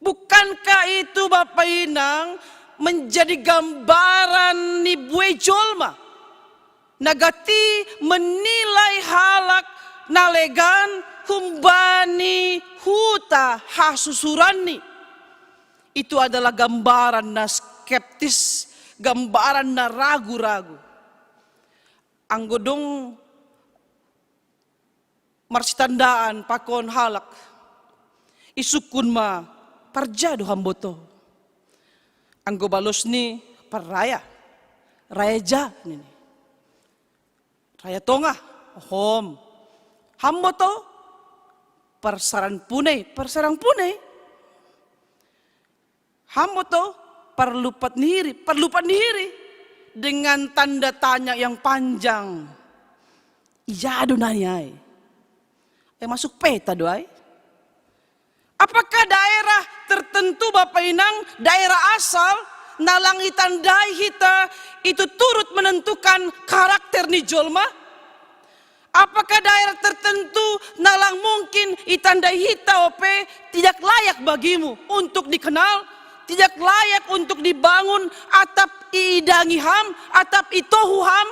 Bukankah itu Bapa Inang menjadi gambaran ni buei jolma na gati menilai halak na legan humbani huta hasusuranni? Itu adalah gambaran na skeptis, gambaran na ragu-ragu. Anggo dong marsitandaan pakon halak, isungkun ma, parja do hamboto? Anggo balosni, parraya. Raya ja nini. Raya Tongah, hom. Hamboto, parsaran punei, parsarang punei. Hamboto, parlumpat ni hiri, parlumpat ni hiri. Dengan tanda tanya yang panjang. Ija do nai ai? Ai masuk peta do ai? Apakah daerah tertentu Bapa Inang, daerah asal na lang itandai hita, itu turut menentukan karakter ni jolma? Apakah daerah tertentu na lang mungkin itandai hita ope tidak layak bagimu untuk dikenal, tidak layak untuk dibangun, atap iidangi ham, atap itohu ham?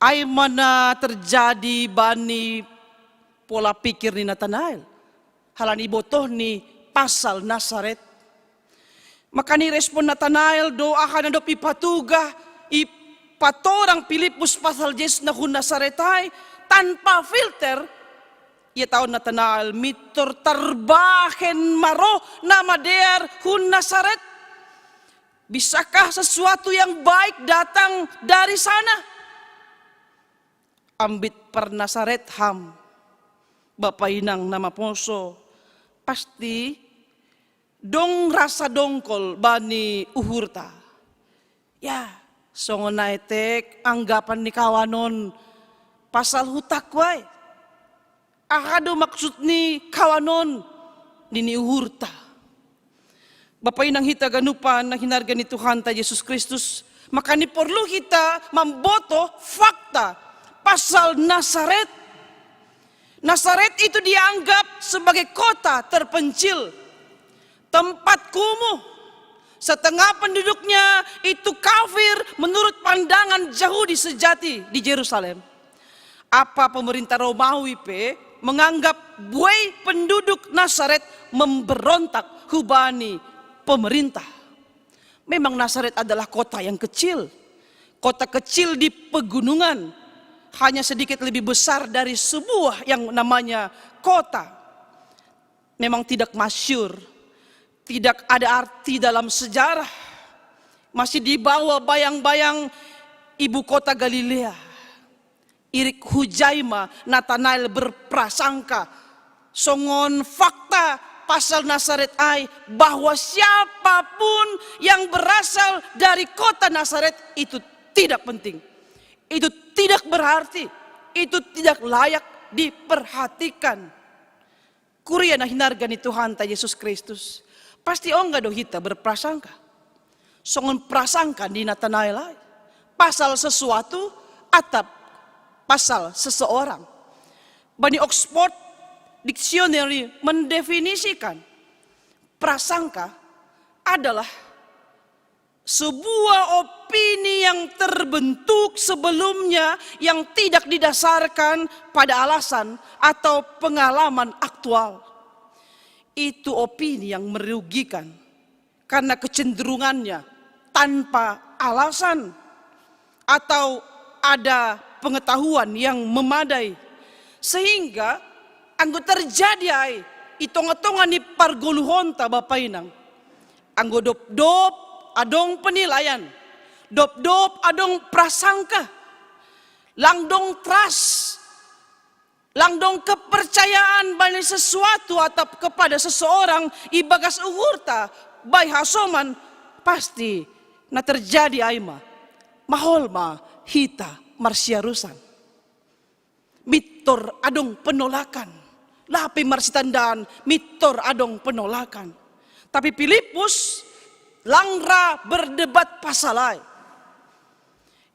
Ai ma na terjadi bani pola pikir ni Natanael. Halani botoh ni pasal Nasaret. Maka ni respon Natanael, do aha na dob ipatugah, ipatorang Pilipus pasal Jesus na hun Nasaret ai, tanpa filter, ia tau Natanael, mintor tarbahen ma roh na madear hun Nasaret. Bisakah sesuatu yang baik datang dari sana? Ambit parnasaret ham, bapa inang na maposo, pasti dong rasa dongkol bani uhurta. Ya, songon na etek anggapan ni kawan on pasal hutakku ai. Aha do maksud ni kawan on, nini uhurta. Bapa inang hita ganupan na hinarga ni Tuhanta Jesus Kristus, maka ni porlu hita mamboto fakta pasal Nasaret. Nasaret itu dianggap sebagai kota terpencil, tempat kumuh. Setengah penduduknya itu kafir menurut pandangan Yahudi sejati di Jerusalem. Apa pemerintah Romawi pe menganggap buei penduduk Nasaret memberontak hubani pemerintah. Memang Nasaret adalah kota yang kecil, kota kecil di pegunungan, hanya sedikit lebih besar dari sebuah yang namanya kota. Memang tidak masyur, tidak ada arti dalam sejarah. Masih dibawa bayang-bayang ibu kota Galilea. Irik hujai ma Natanael berprasangka songon fakta pasal Nasaret ai, bahwa siapapun yang berasal dari kota Nasaret itu tidak penting, itu tidak berarti, itu tidak layak diperhatikan. Kuria na hinarga ni Tuhanta Jesus Kristus, pasti ongga do hita berprasangka songon prasangka ni Natanael ai pasal sesuatu atap pasal seseorang. Bani Oxford Dictionary mendefinisikan prasangka adalah sebuah opini yang terbentuk sebelumnya yang tidak didasarkan pada alasan atau pengalaman aktual. Itu opini yang merugikan karena kecenderungannya tanpa alasan atau ada pengetahuan yang memadai. Sehingga anggo terjadi ai i tonga-tonga ni pargoluhonta, bapa inang, anggo dobdob adong penilaian, dobdob adong prasangka, lang dong trust, lang dong kepercayaan bani sesuatu atap kepada seseorang ibagas uhurta, bahen hasoman, pasti na terjadi ai ma, mahol ma hita marsiarusan. Mintor adong penolakan, lape marsitandaan mintor adong penolakan. Tapi Pilipus lang ra berdebat pasal ai.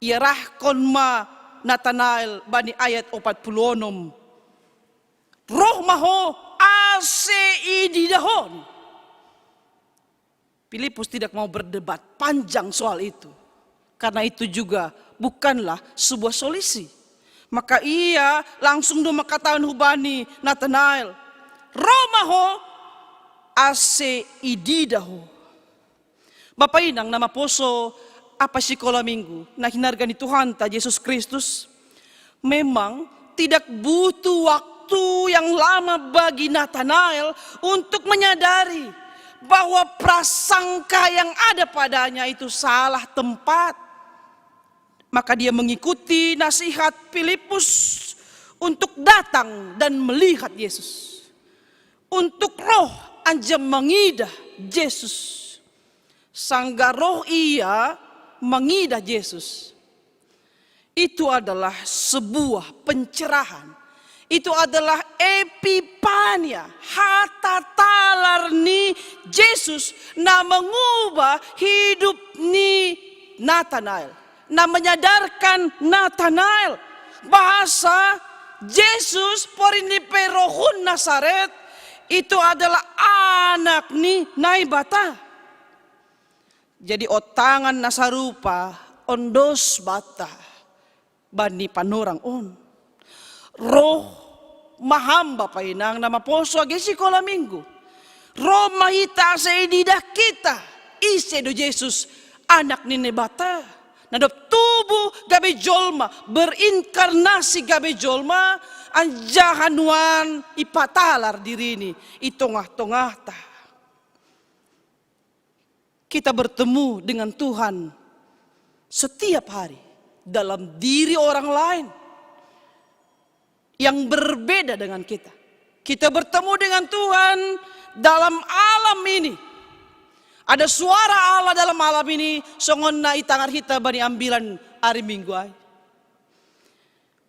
Iarahkon ma Natanael bani ayat opat puluh onom, roh ma ho ase ididah ho. Pilipus tidak mau berdebat panjang soal itu, karena itu juga bukanlah sebuah solusi. Maka ia langsung do mangkatahon hubani Natanael, roh ma ho ase ididah ho. Bapa inang na maposo, apa sikola minggu na hinarga ni Tuhanta Jesus Kristus, memang tidak butuh waktu yang lama bagi Natanael untuk menyadari bahwa prasangka yang ada padanya itu salah tempat. Maka dia mengikuti nasihat Filipus untuk datang dan melihat Yesus, untuk roh anjaha mangidah Jesus. Sanggah roh ia mangidah Jesus, itu adalah sebuah pencerahan. Itu adalah epipania, hata talar ni Jesus na mengubah hidup ni Natanael, na menyadarkan Natanael bahasa Jesus, porini pe roh hun Nasaret, itu adalah anak ni Naibata. Jadi ontangan na sarupa ondos banta bani panorang on. Roh Mahamba painang nama poso agi sikola minggu. Roma hita asa ididah kita ise do Jesus, anak ni Naibata. Nadop tubuh gabe jolma, berinkarnasi gabe jolma, anjaha nuan ipatalar dirini i tongah-tongahta. Kita bertemu dengan Tuhan setiap hari dalam diri orang lain yang berbeda dengan kita. Kita bertemu dengan Tuhan dalam alam ini. Ada suara Allah dalam alam ini, songon na itangar hita bani ambilan ari Minggu ai.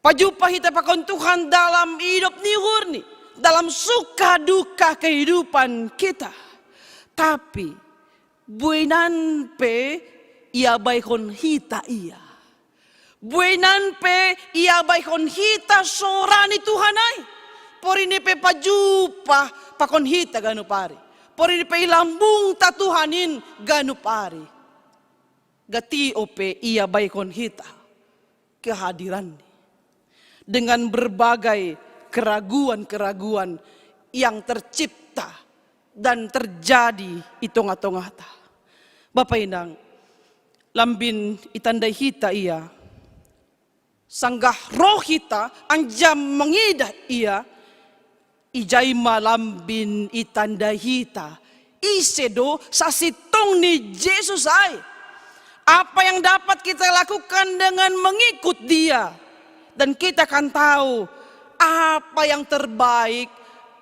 Pajumpa hita pakon Tuhan dalam hidup ni uhurni, dalam suka duka kehidupan kita. Tapi buenan pe iabaikon hita ia. Buenan pe iabaikon hita sora ni Tuhan ai. Porini pe pajumpa pakon hita ganup ari. Porini pe ilambungta Tuhan in ganup ari. Gati ope iabaikon hita kehadiranni dengan berbagai keraguan-keraguan yang tercipta dan terjadi i tongah-tongahta. Bapa inang, lambin itandai hita ia, sanggah roh hita anjam mengidah ia, ijai ma lambin itandai hita ise do sasintong ni Jesus ai. Apa yang dapat kita lakukan dengan mengikut Dia, dan kita akan tahu apa yang terbaik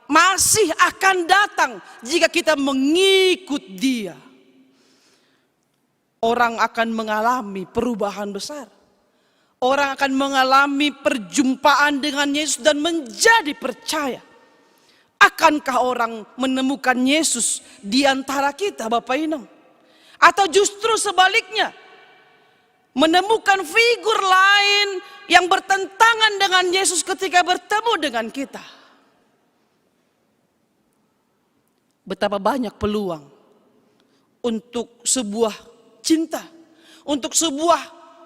masih akan datang jika kita mengikut Dia. Orang akan mengalami perubahan besar. Orang akan mengalami perjumpaan dengan Yesus dan menjadi percaya. Akankah orang menemukan Yesus di antara kita, Bapak Inang? Atau justru sebaliknya, menemukan figur lain yang bertentangan dengan Yesus ketika bertemu dengan kita? Betapa banyak peluang untuk sebuah cinta, untuk sebuah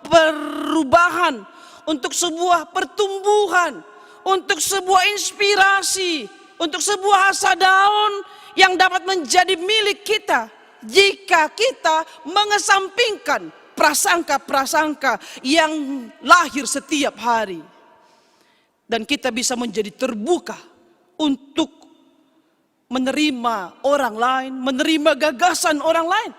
perubahan, untuk sebuah pertumbuhan, untuk sebuah inspirasi, untuk sebuah asa daun yang dapat menjadi milik kita jika kita mengesampingkan prasangka-prasangka yang lahir setiap hari. Dan kita bisa menjadi terbuka untuk menerima orang lain, menerima gagasan orang lain,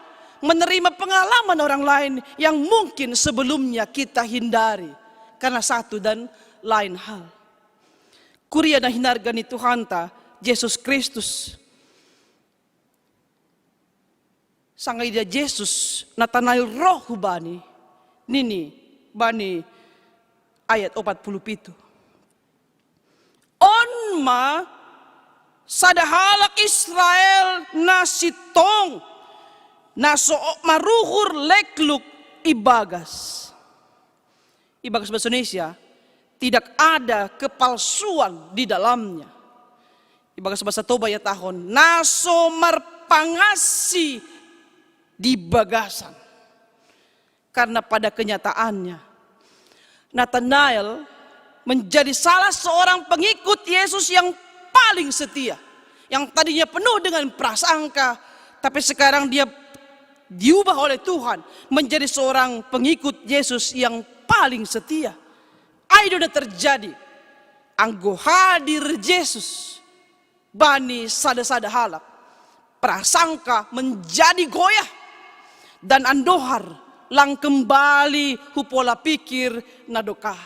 menerima pengalaman orang lain yang mungkin sebelumnya kita hindari karena satu dan lain hal. Kuria na hinarga ni Tuhanta Jesus Kristus. Sanggah idia Jesus Natanael ro hu Bani, nini bani ayat opat puluh pitu: On ma sada halak Israel na sintong, na so maruhur lekluk ibagas. Ibagas bahasa Indonesia, tidak ada kepalsuan di dalamnya. Ibagas bahasa Toba ihatahon, na so marpangasi di bagasan. Karena pada kenyataannya, Natanael menjadi salah seorang pengikut Yesus yang paling setia, yang tadinya penuh dengan prasangka, tapi sekarang dia diubah oleh Tuhan menjadi seorang pengikut Yesus yang paling setia. Ai do na terjadi anggo hadir Jesus bani sada-sada halak, prasangka menjadi goyah, dan andohar lang kembali hu pola pikir na dokah.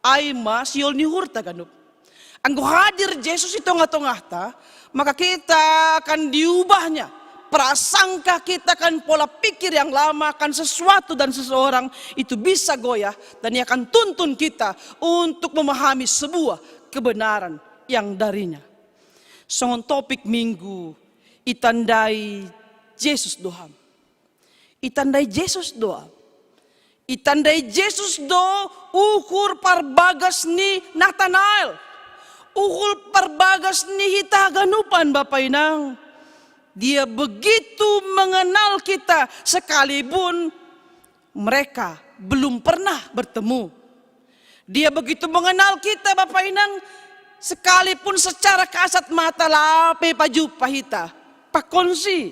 Ai ma sihol ni uhurta ganup. Anggo hadir Jesus di tengah-tengahta, maka kita akan diubahnya. Prasangka kita akan, pola pikir yang lama akan sesuatu dan seseorang itu bisa goyah, dan ia akan tuntun kita untuk memahami sebuah kebenaran yang darinya. Songon topik minggu, itandai Jesus do ham. Itandai Jesus do ham. Itandai Jesus do uhur parbagas ni Natanael. Uhur parbagas ni hita haganupan, Bapa Inang. Dia begitu mengenal kita sekalipun mereka belum pernah bertemu. Dia begitu mengenal kita, Bapa Inang, sekalipun secara kasat mata lape pajumpa hita, pakonsi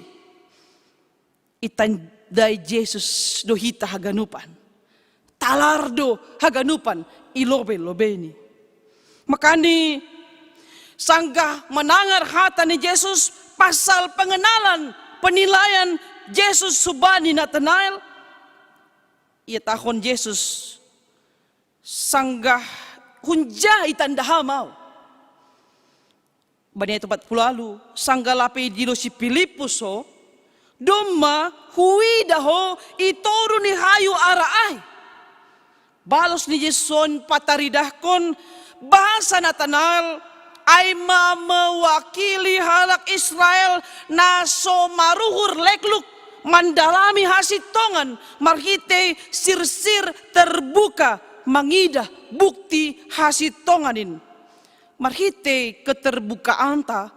itandai Jesus do hita haganupan. Talar do haganupan i lobe-lobeni. Makani sanggah manangar hata ni Jesus pasal pengenalan, penilaian Jesus subani Natanael, ihatahon Jesus, sanggah hunja itanda Ham ahu. Bani ayat opat puluh ualu, sanggah lape idilo si Pilipus Ho, domma huida Ho i toru ni hayu ara ai. Balos ni Jesus on pataridahkon bahasa Natanael ai ma mewakili halak Israel na so maruhur lekluk mandalami hasintongan marhitei sirsir terbuka mangidah bukti hasintongan in. Marhitei keterbukaanta,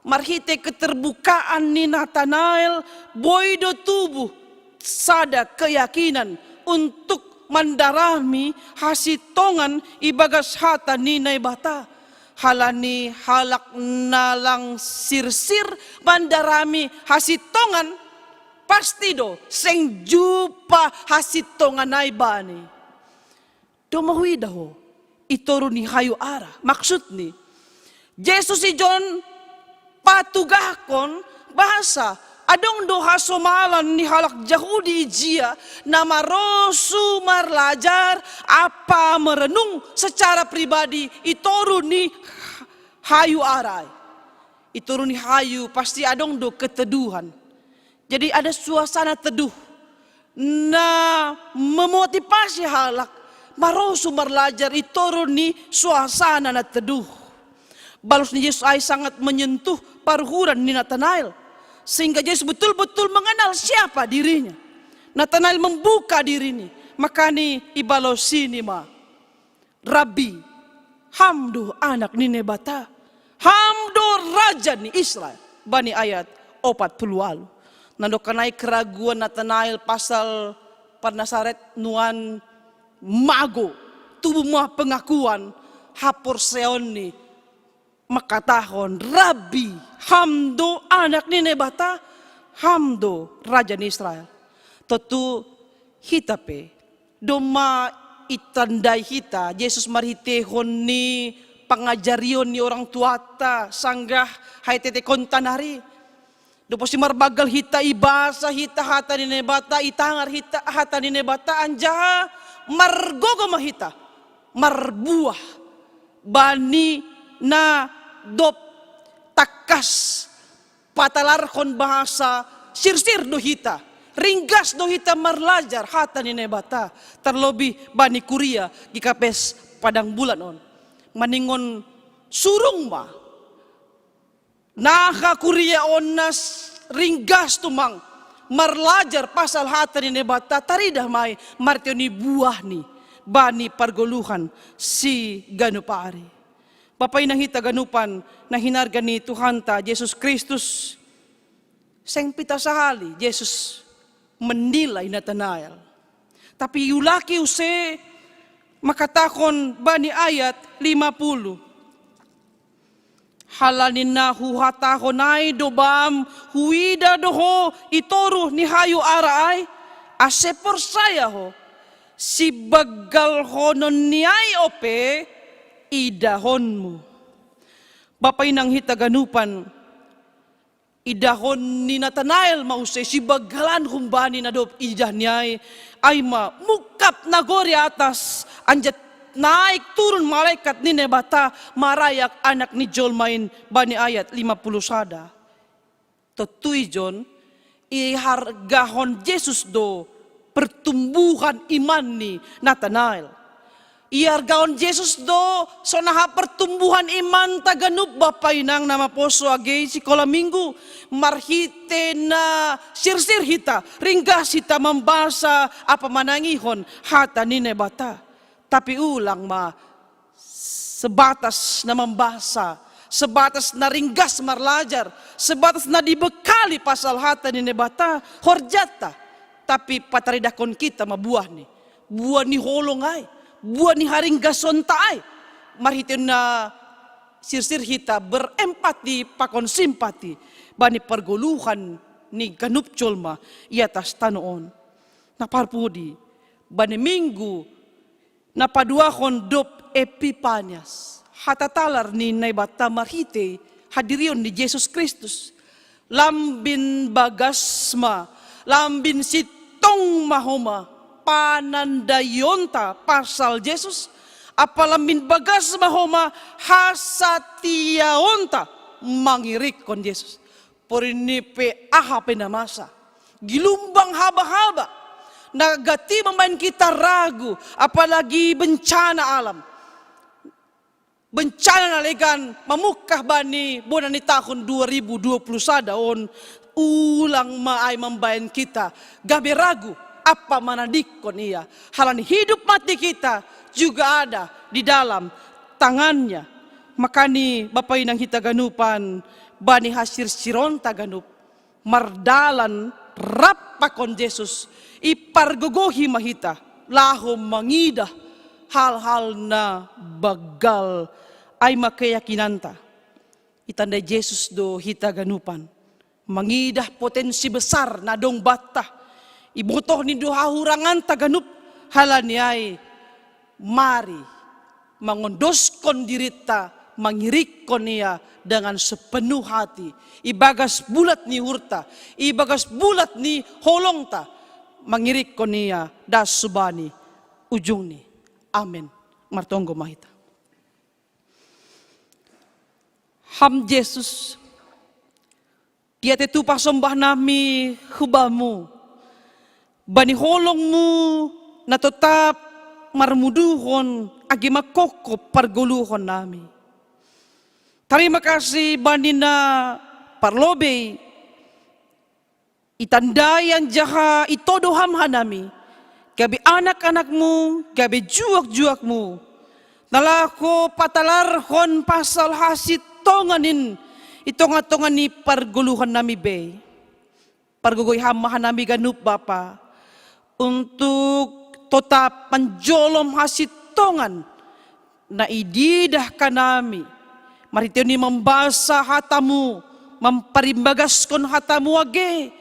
marhitei keterbukaan ni Natanael, boi do tubuh sada keyakinan untuk mandarami hasintongan ibagas hata ni Naibata. Halani halak na lang sirsir mandarami hasintongan, pasti do seng jumpa hasintongan ai bani. Domma huida Ho i toru ni hayu ara. Maksudni, Jesus ijon patugahkon bahasa adong do hasomalan ni halak Jahudi ijia na marosu marlajar ampa merenung secara pribadi i toru ni hayu ara ai. I toru ni hayu pasti adong do keteduhan. Jadi ada suasana teduh na memotivasi halak marosu marlajar i toru ni suasana na teduh. Balos ni Jesus ai sangat menyentuh paruhuran ni Natanael, sehingga Jesus betul-betul mengenal siapa dirinya. Natanael membuka dirini, makani ibalosini ma, "Rabbi, Ham do Anak ni Naibata, Ham do Raja ni Israel," bani ayat opat puluh ualu. Nandok an ai keraguan Natanael pasal parnasaret nuan, mago tubu ma pengakuan haporseaonni, mangkatahon, "Rabbi, Ham do Anak ni Naibata, Ham do Raja ni Israel." Tontu hita pe domma itandai hita Jesus marhiteihon ni pangajarion ni orang tuanta sanggah hahetekonta nari. Dob posi marbanggal hita, ibasa hita hata ni Naibata, itangar hita hata ni Naibata, anjaha margogo ma hita marbuah bani na dob tangkas patalarhon bahasa sirsir do hita, ringgas do hita marlajar hata ni Naibata, terlebih bani kuria G K P S Padang Bulan on. Maningon surung ma naha kuria on na ringgas tumang marlajar pasal hata ni Naibata, taridah ma i marhitei ni buahni bani pargoluhan siganup ari. Bapa inang hita ganupan na hinarga ni Tuhanta Jesus Kristus, seng pita sahali Jesus menilai Natanael. Tapi iulaki use, mangkatahon bani ayat lima puluh, "Halani na huhatahon ai do bam, huida do ho i toru ni hayu ara ai, ase porsaya ho, sibanggalhononni ai ope idahonmu." Bapa inang hita ganupan, idahon ni Natanael ma use, sibanggalan humbani na dob idahni ai, ai ma mungkap nagori atas, anjaha naik turun malaikat ni Naibata marayak Anak ni jolma in, bani ayat lima puluh sada. Tontu ijon, ihargahon Jesus do pertumbuhan iman ni Natanael. Ihargahon Jesus do sonaha pertumbuhan imanta ganup, bapa inang na maposo age sikola Minggu, marhitei na sirsir hita, ringgas hita mambasa ampa manangihon hata ni Naibata. Tapi ulang ma sebatas na mambasa, sebatas na ringgas marlajar, sebatas na dibekali pasal hata ni Naibata horjanta, tapi pataridahkon hita ma buahni, buah ni holong ai, buah ni haringgasonta ai, marhitei na Sirsir hita berempati pakon simpati bani pargoluhan ni ganup jolma i atas tano on. Na parpudi, bani minggu na paduahon dob Epipanias, hatatalar ni Naibata marhitei hadirion ni Jesus Kristus. Lambin bagas ma, lambin sintong ma homa panandaionta pasal Jesus, ampa lambin bagas ma homa hasatiaonta mangirikkon Jesus. Porini pe aha pe na masa, gilumbang haba-haba, na gati mambaen kita ragu, apalagi bencana alam. Bencana na legan mamungkah bani bona ni tahun dua ribu dua puluh sada on, ulang ma ai mambaen kita gabe ragu ampa manadingkon ia. Halani hidup mati kita juga ada di dalam tangannya. Makani Bapa inang hita ganupan, bani hasirsironta ganup, mardalan rap pakon Jesus, ipargogohi ma hita laho mangidah hal-hal na banggal. Ai ma keyakinanta, itandai Jesus do hita ganupan mangidah potensi besar na dong banta. Ibotohni do hahuranganta ganup, halani ai mari mangondoskon dirinta, mangirikkon ia dengan sepenuh hati, ibagas bulat ni uhurta, ibagas bulat ni holongta, mangirikkon ia das hubani ujungni. Amen. Martonggo ma hita. Ham Jesus, dia tetu pasombah nami hu Bamu, bani holongMu na totap marmuduhon age mangkongkop pargoluhon nami. Tarima kasih bani na parlobei itandai anjaha itodo Ham hanami, gabe anak-anak-Mu, gabe juak-juak-Mu, na laho patalarhon pasal hasintongan in i tongah-tongah ni pargoluhan nami bei. Pargogoi Ham ma hanami ganup Bapa, untuk totap manjolom hasintongan na ididah hanami, marhitei ni mambasa hata-Mu, mamparimbagaskon hata-Mu age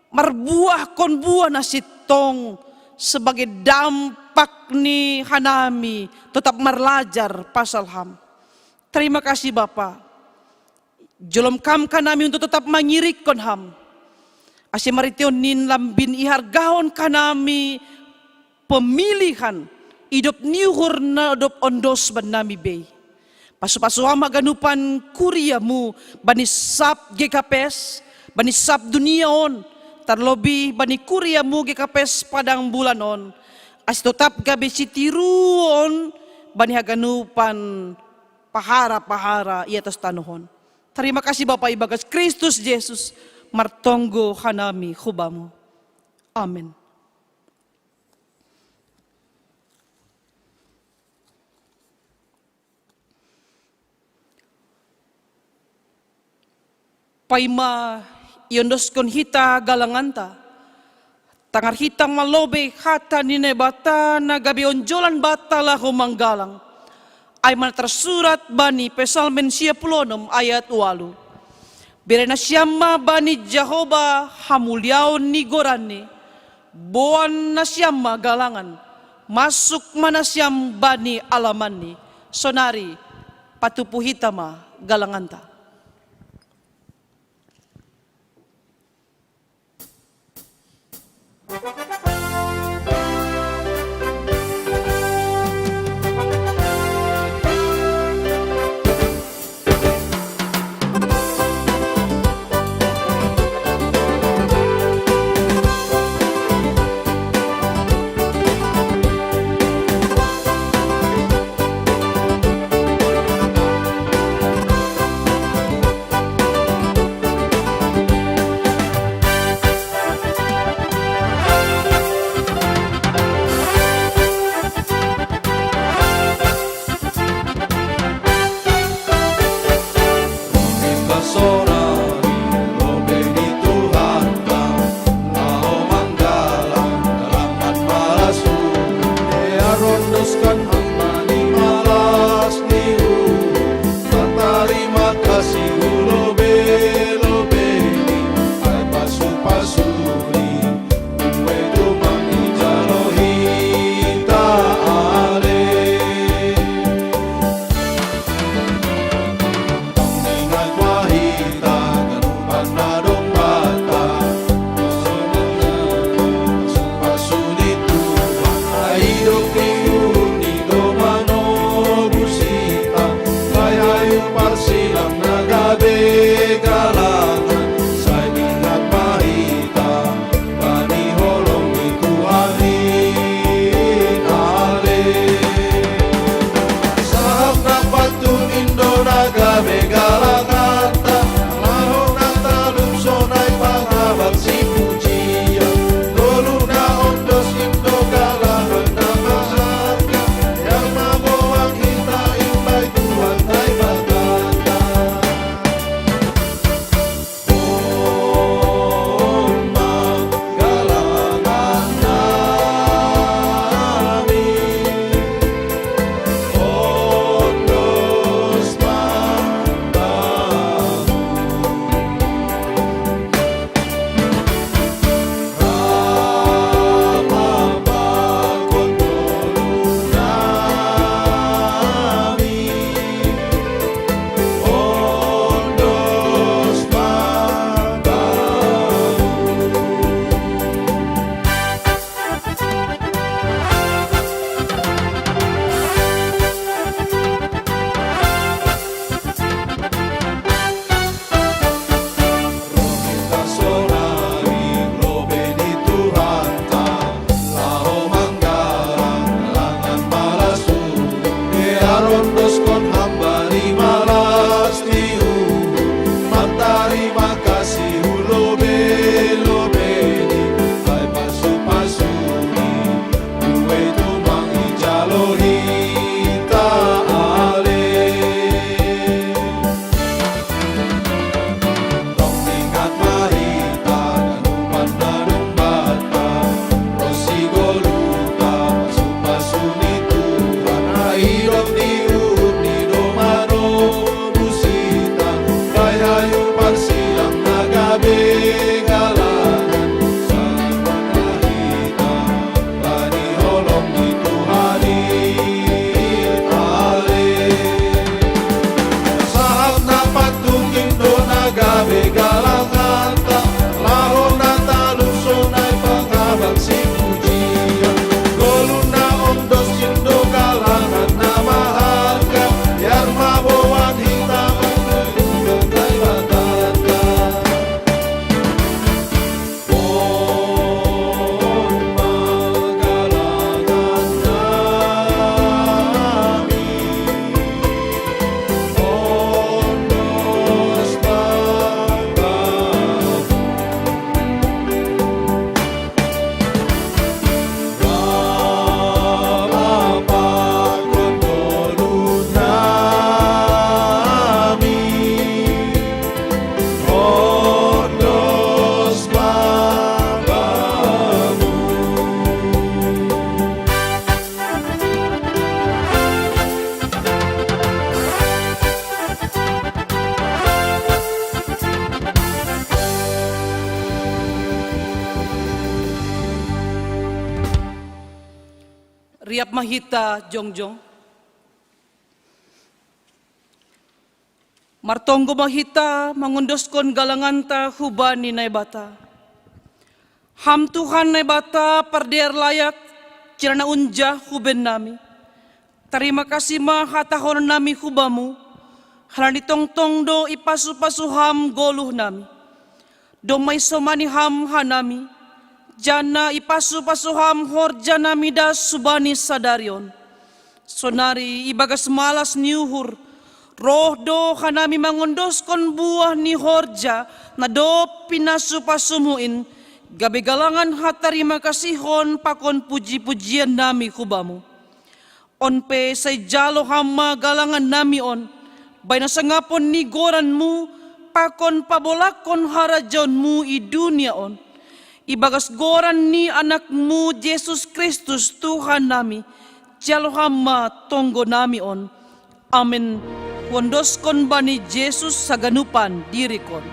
marbuahkon buah na sintong sebagai dampak ni hanami totap marlajar pasal Ham. Tarima kasih Bapa. Jolom Kam hanami untuk totap mangirikkon Ham, ase marhitei ni lambin ihargahon hanami pemilihan idop ni uhur na dob ondos bannami bei. Pasu-pasu Ham haganupan kuria-Mu bani sab G K P S, bani sab dunia on, tarlobih bani kuria-Mu G K P S Padang Bulan on, ase totap gabe sitiruon bani haganupan pahara-pahara i atas tanoh on. Tarima kasih Bapa, ibagas Kristus Jesus martonggo hanami hu Bamu. Amen. Paima iondoskon hita galanganta, tangar hita ma lobei hata ni Naibata na gabe onjolan banta laho manggalang. Ai ma na tarsurat bani Psalmen sia puluh onom ayat ualu: Bere nasiam ma bani Jahowa hamuliaon ni goranni, boan nasiam ma galangan, masuk ma nasiam bani alamanni. Sonari patupu hita ma galanganta. Riap ma hita jongjong. Martonggo ma hita mangondoskon galanganta hubani Naibata. Ham Tuhan Naibata pardear layak, jala na unjah huben nami. Tarima kasih ma hatahonon nami hubamu, halani tongtong do ipasu-pasu ham goluh nami. Domma isomani ham hanami, jana ipasu-pasu ham horja nami das subani sadari on. Sonari ibagas malas ni uhur, roh do hanami mangondoskon buah ni horja na dob pinasu-pasumu in, gabe galangan hatarima kasihon pakon puji-pujian nami hubamu. On pe sai jalo ham ma galangan nami on, baina sangapon ni goranmu, pakon pabolakkon harajaonmu i dunia on. Ibagas goran ni anakmu Jesus Kristus Tuhan nami, jalo ham ma tonggo nami on. Amen. Huondoskon bani Jesus saganupan dirikon.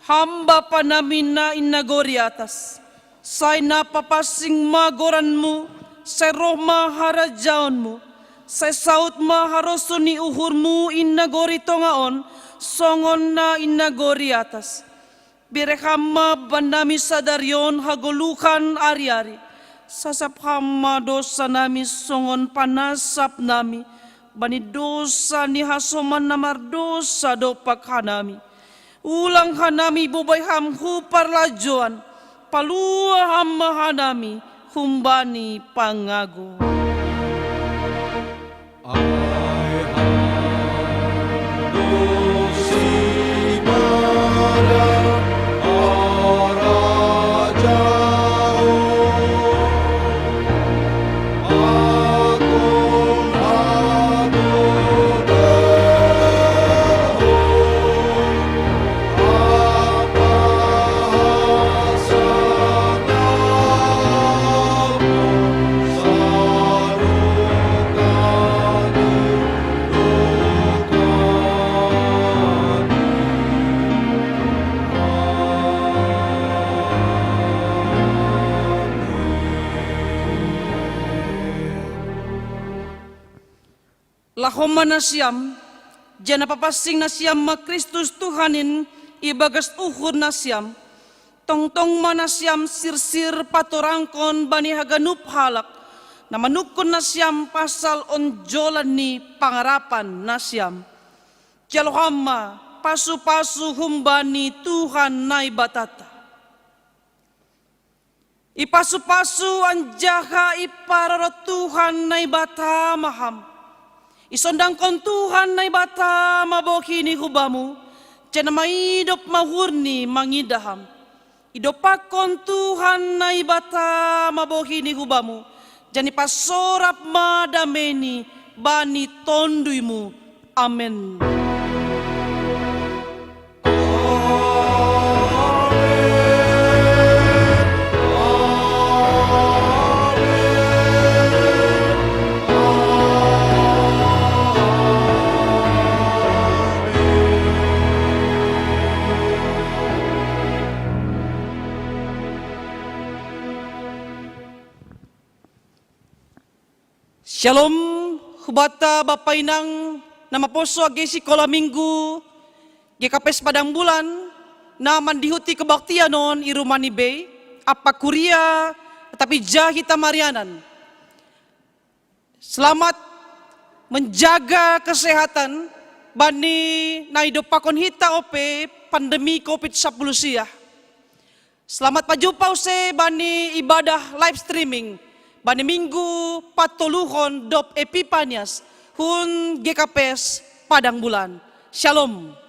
Ham Bapa nami na i nagori atas, sai na papansing ma goranmu, sai roh ma harajaonmu, sai saut ma harosuh ni uhurmu i nagori tonga on, songon na i nagori atas. Bere ham ma bannami sadari on hagoluhan ari-ari. Sasap ham ma dosa nami songon panasap nami bani dosa ni hasoman na mardosa dompak hanami. Ulang hanami bobai ham hu parlajoan, palua ham ma hanami humbani pangago. Laho ma nasiam, janah papansing nasiam ma Kristus Tuhan in ibagas uhur nasiam. Tongtong ma nasiam sirsir patorangkon bani haganup halak, na manungkun nasiam pasal onjolan ni pangarapan nasiam. Jalo ham ma pasu-pasu humbani Tuhan Naibatanta. Ipasu-pasu anjaha iparorot Tuhan Naibata ma ham. Isondangkon Tuhan Naibata ma bohini hubamu, janah maidop ma uhurni mangidah ham. Idompakkon Tuhan Naibata ma bohini hubamu, janah ipasorap ma dameini bani tonduymu. Amen. Syalom, hubanta Bapa Inang na maposo age sikola Minggu, G K P S Padang Bulan, na mandihuti kebaktian on i rumani bei, apa kuria, tapi jahi tamarianan. Selamat menjaga kesehatan bani na idopakon hita ope pandemi covid sapuluh sia. Selamat pajumpa use bani ibadah live streaming bani minggu patoluhon dob Epipanias hun G K P S Padang Bulan. Shalom.